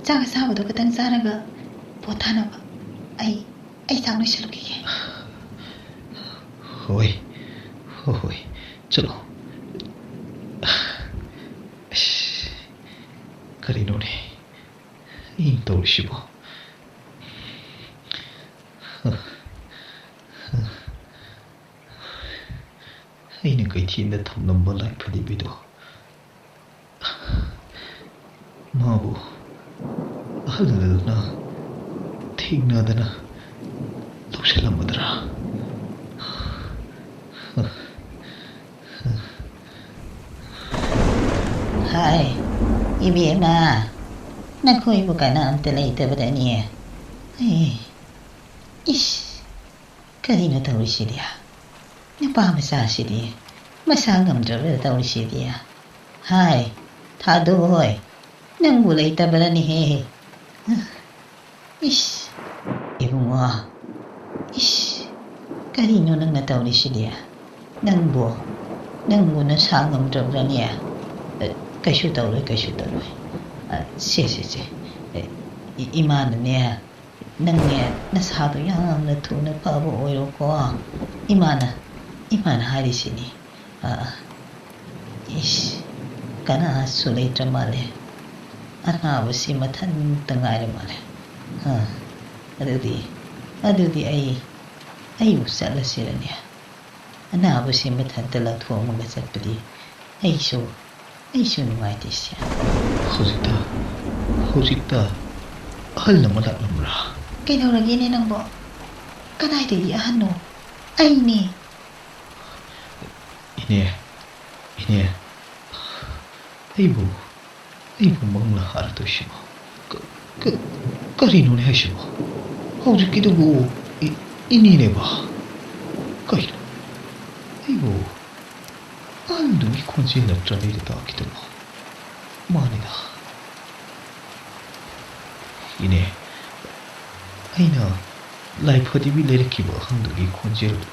ꯆꯥꯛ ꯑꯁꯥꯕꯗꯣ ꯈꯇꯪ ꯆꯥꯔꯒ ꯄꯣꯊꯥꯅꯕ꯫ ꯑꯩ, ꯑꯩ ꯆꯥꯛ ꯂꯣꯏꯁꯤꯜꯂꯨꯈꯤꯒꯦ꯫ ꯍꯣꯏ, ꯍꯣꯏ, ꯍꯣꯏ, ꯆꯠꯂꯣ꯫ ꯑꯁ, ꯀꯔꯤꯅꯣꯅꯦ ꯑꯩꯅ ꯇꯧꯔꯤꯁꯤꯕꯣ? ꯑꯩꯅ ꯀꯩꯊꯦꯜꯗ ꯊꯝꯂꯝꯕ ꯂꯥꯏ ꯐꯗꯤꯕꯤꯗꯣ ꯃꯥꯕꯨ ꯑꯍꯜ ꯑꯗꯨꯅ ꯊꯦꯡꯅꯗꯅ ꯂꯧꯁꯤꯜꯂꯝꯃꯗ꯭ꯔꯥ? ꯍꯥꯏ, ꯏꯕꯦꯝꯃ, ꯅꯈꯣꯏꯕꯨ ꯀꯅꯥꯝꯇ ꯂꯩꯇꯕꯗꯅꯤ꯫ ꯑꯦ, ꯏꯁ, ꯀꯔꯤꯅꯣ ꯇꯧꯔꯤꯁꯤꯗꯤ? ꯅꯨꯄꯥ ꯃꯆꯥꯁꯤꯗꯤ ꯃꯁꯥ ꯉꯝꯗ꯭ꯔꯕ꯭ꯔꯥ ꯇꯧꯔꯤꯁꯤꯗꯤ? ꯍꯥꯏ, ꯊꯥꯗꯣꯏ, ꯅꯪꯕꯨ ꯂꯩꯇꯕ꯭ꯔꯅꯦꯍꯦ? ꯏꯁ, ꯏꯕꯨꯡꯉꯣ, ꯏꯁ, ꯀꯔꯤꯅꯣ ꯅꯪꯅ ꯇꯧꯔꯤꯁꯤꯗꯤ? ꯅꯪꯕꯨ, ꯅꯪꯕꯨ ꯅꯁꯥ ꯉꯝꯗ꯭ꯔꯕ꯭ꯔꯅꯦ? ꯑ, ꯀꯩꯁꯨ ꯇꯧꯔꯣꯏ, ꯀꯩꯁꯨ ꯇꯧꯔꯣꯏ꯫ ꯑ, ꯁꯦ, ꯁꯦ, ꯁꯦ꯫ ꯑꯦ, ꯏ-, ꯏꯃꯥꯅꯅꯦ, ꯅꯪꯅꯦ, ꯅꯁꯥꯗꯣ ꯌꯥꯝꯅ ꯊꯨꯅ ꯐꯕ ꯑꯣꯏꯔꯣꯀꯣ꯫ ꯏꯃꯥꯅ, ꯏꯃꯥꯅ ꯍꯥꯏꯔꯤꯁꯤꯅꯤ꯫ ꯑ, ꯏꯁ, ꯀꯅꯥꯁꯨ ꯂꯩꯇ꯭ꯔ ꯃꯥꯜꯂꯦ꯫ ꯑꯅꯥꯕꯁꯤ ꯃꯊꯟꯇ ꯉꯥꯏꯔ ꯃꯥꯜꯂꯦ꯫ ꯑ, ꯑꯗꯨꯗꯤ, ꯑꯗꯨꯗꯤ ꯑꯩ, ꯑꯩꯕꯨ ꯆꯠꯂꯁꯤꯔꯅꯦ? ꯑꯅꯥꯕꯁꯤ ꯃꯊꯟꯇ ꯂꯧꯊꯣꯛꯑꯝꯃꯒ ꯆꯠꯄꯗꯤ ꯑꯩꯁꯨ, ꯑꯩꯁꯨ ꯅꯨꯡꯉꯥꯏꯇꯦꯁꯦ꯫ ꯍꯧꯖꯤꯛꯇ, ꯍꯧꯖꯤꯛꯇ ꯑꯍꯜ ꯑꯃ ꯂꯥꯛꯂꯝꯕ꯭ꯔꯥ? ꯀꯩꯗꯧꯔꯒꯦꯅꯦ ꯅꯪꯕꯣ? ꯀꯗꯥꯏꯗꯒꯤ ꯑꯍꯟꯅꯣ? ꯑꯩꯅꯦ꯫ ꯏꯅꯦ, ꯏꯅꯦ, ꯑꯩꯕꯨ, ꯑꯩꯕꯨ ꯃꯪꯂꯥ ꯍꯥꯔꯗꯣꯏꯁꯤꯕꯣ? ꯀ-, ꯀ-, ꯀꯔꯤꯅꯣꯅꯦ ꯍꯥꯏꯁꯤꯕꯣ? ꯍꯧꯖꯤꯛꯀꯤꯗꯨꯕꯨ ꯏ-, ꯏꯅꯦꯅꯦꯕ? ꯀꯩꯅꯣ? ꯑꯩꯕꯨ ꯑꯍꯜꯗꯨꯒꯤ ꯈꯣꯟꯖꯦꯜ ꯅꯠꯇ꯭ꯔꯅꯦ ꯑꯩꯅ ꯇꯥꯈꯤꯗꯨꯕꯣ? ꯃꯥꯅꯤꯗ꯫ ꯏꯅꯦ, ꯑꯩꯅ ꯂꯥꯏꯐꯗꯤꯕꯤ ꯂꯩꯔꯛꯈꯤꯕ ꯑꯍꯜꯗꯨꯒꯤ ꯈꯣꯟꯖꯦꯜꯗꯨ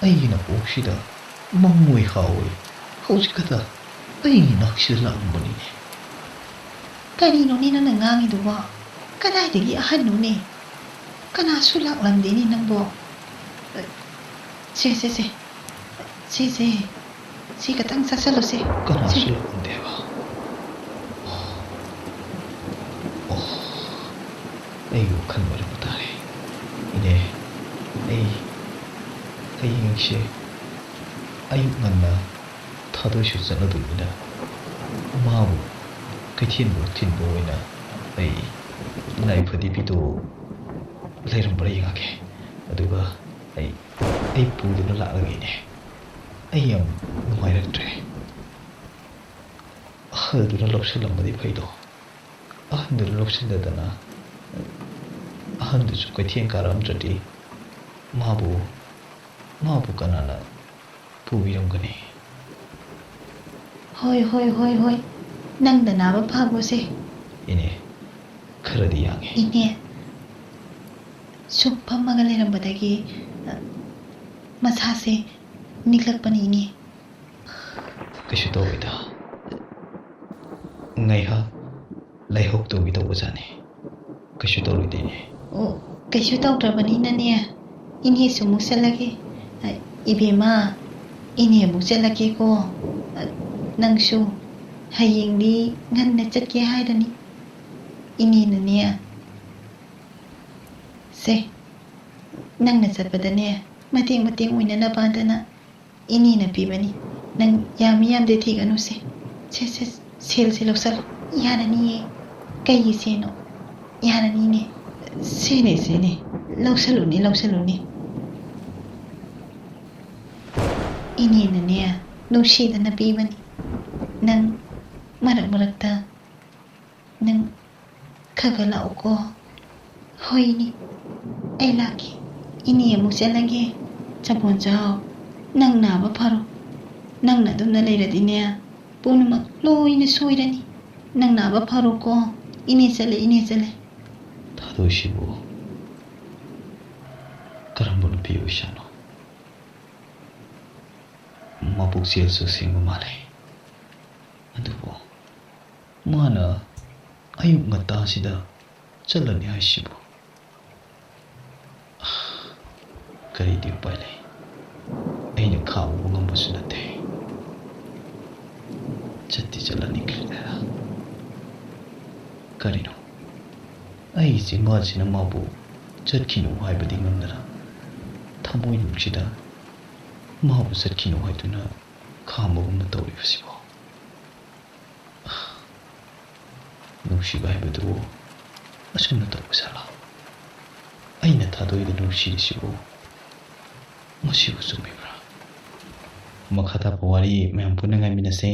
ꯑꯩꯒꯤ ꯅꯥꯀꯣꯡꯁꯤꯗ ꯃꯪꯑꯣꯏ ꯍꯥꯎꯑꯣꯏ ꯍꯧꯖꯤꯛ ꯈꯛꯇ ꯑꯩꯒꯤ ꯅꯥꯛꯁꯤꯗ ꯂꯥꯛꯂꯝꯕꯅꯤꯅꯦ꯫ ꯀꯔꯤꯅꯣꯅꯦ ꯅꯪꯅ ꯉꯥꯡꯉꯤꯗꯨꯕꯣ? ꯀꯗꯥꯏꯗꯒꯤ ꯑꯍꯟꯅꯣꯅꯦ? ꯀꯅꯥꯁꯨ ꯂꯥꯛꯂꯝꯗꯦꯅꯦ ꯅꯪꯕꯣ꯫ ꯁꯦ, ꯁꯦ, ꯁꯦ꯫ ꯁꯤꯁꯦ, ꯁꯤ ꯈꯇꯪ ꯆꯥꯁꯤꯜꯂꯨꯁꯦ꯫ ꯀꯅꯥꯁꯨ ꯁꯤ ꯂꯥꯛꯂꯝꯗꯦꯕ? ꯑꯣ, ꯑꯩꯒꯤ ꯋꯥꯈꯜ ꯑꯣꯏꯔꯝꯕ ꯇꯥꯔꯦ꯫ ꯏꯅꯦ, ꯑꯩ ꯍꯌꯦꯡꯁꯦ ꯑꯌꯨꯛ ꯉꯟꯅ ꯊꯥꯗꯣꯏꯁꯨ ꯆꯠꯂꯗꯣꯏꯅꯤꯅ, ꯃꯥꯕꯨ ꯀꯩꯊꯦꯜꯕꯨ ꯊꯤꯟꯕ ꯑꯣꯏꯅ ꯑꯩ ꯂꯥꯏꯐꯗꯤꯕꯤꯗꯣ ꯂꯩꯔꯝꯕ꯭ꯔꯥ ꯌꯦꯡꯉꯒꯦ꯫ ꯑꯗꯨꯒ ꯑꯩ, ꯑꯩ ꯄꯨꯗꯨꯅ ꯂꯥꯛꯂꯒꯦꯅꯦ꯫ ꯑꯩ ꯌꯥꯝ ꯅꯨꯡꯉꯥꯏꯔꯛꯇ꯭ꯔꯦ꯫ ꯑꯍꯜꯗꯨꯅ ꯂꯧꯁꯤꯜꯂꯝꯕꯗꯤ ꯐꯩꯗꯣ꯫ ꯑꯍꯟꯗꯨꯅ ꯂꯧꯁꯤꯟꯗꯗꯅ ꯑꯍꯟꯗꯨꯁꯨ ꯀꯩꯊꯦꯜ ꯀꯥꯔꯛꯑꯝꯗ꯭ꯔꯗꯤ ꯃꯥꯕꯨ, ꯃꯥꯕꯨ ꯀꯅꯥꯅ ꯄꯨꯕꯤꯔꯝꯒꯅꯤ? ꯍꯣꯏ, ꯍꯣꯏ, ꯍꯣꯏ, ꯍꯣꯏ꯫ ꯅꯪ ꯅꯅꯥꯕ ꯐꯥꯈꯣꯁꯦ꯫ ꯏꯅꯦ, ꯈꯔꯗꯤ ꯌꯥꯡꯉꯦ꯫ ꯏꯅꯦ, ꯁꯨꯝ ꯐꯝꯃꯒ ꯂꯩꯔꯝꯕꯗꯒꯤ, ꯃꯁꯥꯁꯦ ꯅꯤꯛꯂꯛꯄꯅꯤꯅꯦ꯫ ꯀꯩꯁꯨ ꯇꯧꯔꯣꯏꯗ꯫ ꯉꯥꯏꯍꯥꯛ ꯂꯥꯏꯍꯧ ꯇꯧꯒꯦ ꯇꯧꯕꯖꯥꯠꯅꯤ꯫ ꯀꯩꯁꯨ ꯇꯧꯔꯣꯏꯗꯣꯏꯅꯦ꯫ ꯑꯣ, ꯀꯩꯁꯨ ꯇꯧꯗ꯭ꯔꯕꯅꯤꯅꯅꯦ, ꯏꯅꯦꯁꯨ ꯑꯃꯨꯛ ꯆꯠꯂꯒꯦ꯫ ꯑ, ꯏꯕꯦꯝꯃ, ꯏꯅꯦ ꯑꯃꯨꯛ ꯆꯠꯂꯒꯦꯀꯣ꯫ ꯑ, ꯅꯪꯁꯨ ꯍꯌꯦꯡꯗꯤ ꯉꯟꯅ ꯆꯠꯀꯦ ꯍꯥꯏꯔꯅꯤ꯫ ꯏꯅꯦꯅꯅꯦ, ꯁꯦ, ꯅꯪꯅ ꯆꯠꯄꯗꯅꯦ, ꯃꯇꯦꯡ ꯃꯇꯦꯡ ꯑꯣꯏꯅꯅꯕ ꯍꯥꯏꯗꯅ ꯏꯅꯦꯅ ꯄꯤꯕꯅꯤ꯫ ꯅꯪ ꯌꯥꯝꯃꯤ ꯌꯥꯝꯗꯦ ꯊꯤꯒꯅꯨꯁꯦ꯫ ꯁꯦ, ꯁꯦ, ꯁꯦꯜꯁꯦ ꯂꯧꯁꯜꯂꯣ꯫ ꯌꯥꯔꯅꯤꯌꯦ꯫ ꯀꯩꯒꯤ ꯁꯦꯜꯅꯣ? ꯌꯥꯔꯅꯤꯅꯦ꯫ ꯁꯦꯅꯦ, ꯁꯦꯅꯦ꯫ ꯂꯧꯁꯜꯂꯨꯅꯦ, ꯂꯧꯁꯜꯂꯨꯅꯦ꯫ ꯏꯅꯦꯅꯅꯦ, ꯅꯨꯡꯁꯤꯗꯅ ꯄꯤꯕꯅꯤ꯫ ꯅꯪ ꯃꯔꯛ ꯃꯔꯛꯇ ꯅꯪ ꯈꯔ ꯈꯔ ꯂꯥꯛꯎꯀꯣ꯫ ꯍꯣꯏꯅꯦ, ꯑꯩ ꯂꯥꯛꯀꯦ꯫ ꯏꯅꯦ ꯑꯃꯨꯛ ꯆꯠꯂꯒꯦ꯫ ꯆꯄꯣꯟ ꯆꯥꯎ, ꯅꯪ ꯅꯥꯕ ꯐꯔꯣ꯫ ꯅꯪ ꯅꯗꯨꯝꯅ ꯂꯩꯔꯗꯤꯅꯦ, ꯄꯨꯝꯅꯃꯛ ꯂꯣꯏꯅ ꯁꯣꯏꯔꯅꯤ꯫ ꯅꯪ ꯅꯥꯕ ꯐꯔꯣꯀꯣ꯫ ꯏꯅꯦ ꯆꯠꯂꯦ, ꯏꯅꯦ ꯆꯠꯂꯦ꯫ ꯊꯥꯗꯣꯏꯁꯤꯕꯨ ꯀꯔꯝꯕ ꯅꯨꯄꯤ ꯑꯣꯏꯖꯥꯠꯅꯣ? ꯃꯕꯨꯛ ꯆꯦꯜꯁꯨ ꯁꯦꯡꯕ ꯃꯥꯜꯂꯦ꯫ ꯑꯗꯨꯕꯨ ꯃꯥꯅ ꯑꯌꯨꯛ ꯉꯟꯇꯥꯁꯤꯗ ꯆꯠꯂꯅꯤ ꯍꯥꯏꯁꯤꯕꯨ? ꯀꯔꯤꯗꯤ ꯎꯄꯥꯏ ꯂꯩ? ꯑꯩꯅ ꯈꯥꯝꯃꯨꯕ ꯉꯝꯕꯁꯨ ꯅꯠꯇꯦ꯫ ꯆꯠꯇꯤ ꯆꯠꯂꯅꯤꯡꯈ꯭ꯔꯦꯗ꯫ ꯀꯔꯤꯅꯣ? ꯑꯩꯒꯤ ꯆꯤꯟꯕꯥꯜꯁꯤꯅ ꯃꯥꯕꯨ ꯆꯠꯈꯤꯅꯨ ꯍꯥꯏꯕꯗꯤ ꯉꯝꯗꯅ, ꯊꯃꯣꯏꯅꯨꯡꯁꯤꯗ ꯃꯥꯕꯨ ꯆꯠꯈꯤꯅꯨ ꯍꯥꯏꯗꯨꯅ ꯈꯥꯝꯕꯒꯨꯝꯅ ꯇꯧꯔꯤꯕꯁꯤꯕꯣ? ꯅꯨꯡꯁꯤꯕ ꯍꯥꯏꯕꯗꯨꯕꯨ ꯑꯁꯨꯝꯅ ꯇꯧꯕ ꯖꯥꯠꯂꯥ? ꯑꯩꯅ ꯊꯥꯗꯣꯏꯗ ꯅꯨꯡꯁꯤꯔꯤꯁꯤꯕꯨ ꯃꯁꯤꯕꯨ ꯆꯨꯝꯃꯤꯕ꯭ꯔꯥ? ꯃꯈꯥ ꯇꯥꯕ ꯋꯥꯔꯤ ꯃꯌꯥꯝ ꯄꯨꯟꯅ ꯉꯥꯏꯃꯤꯟꯅꯁꯦ꯫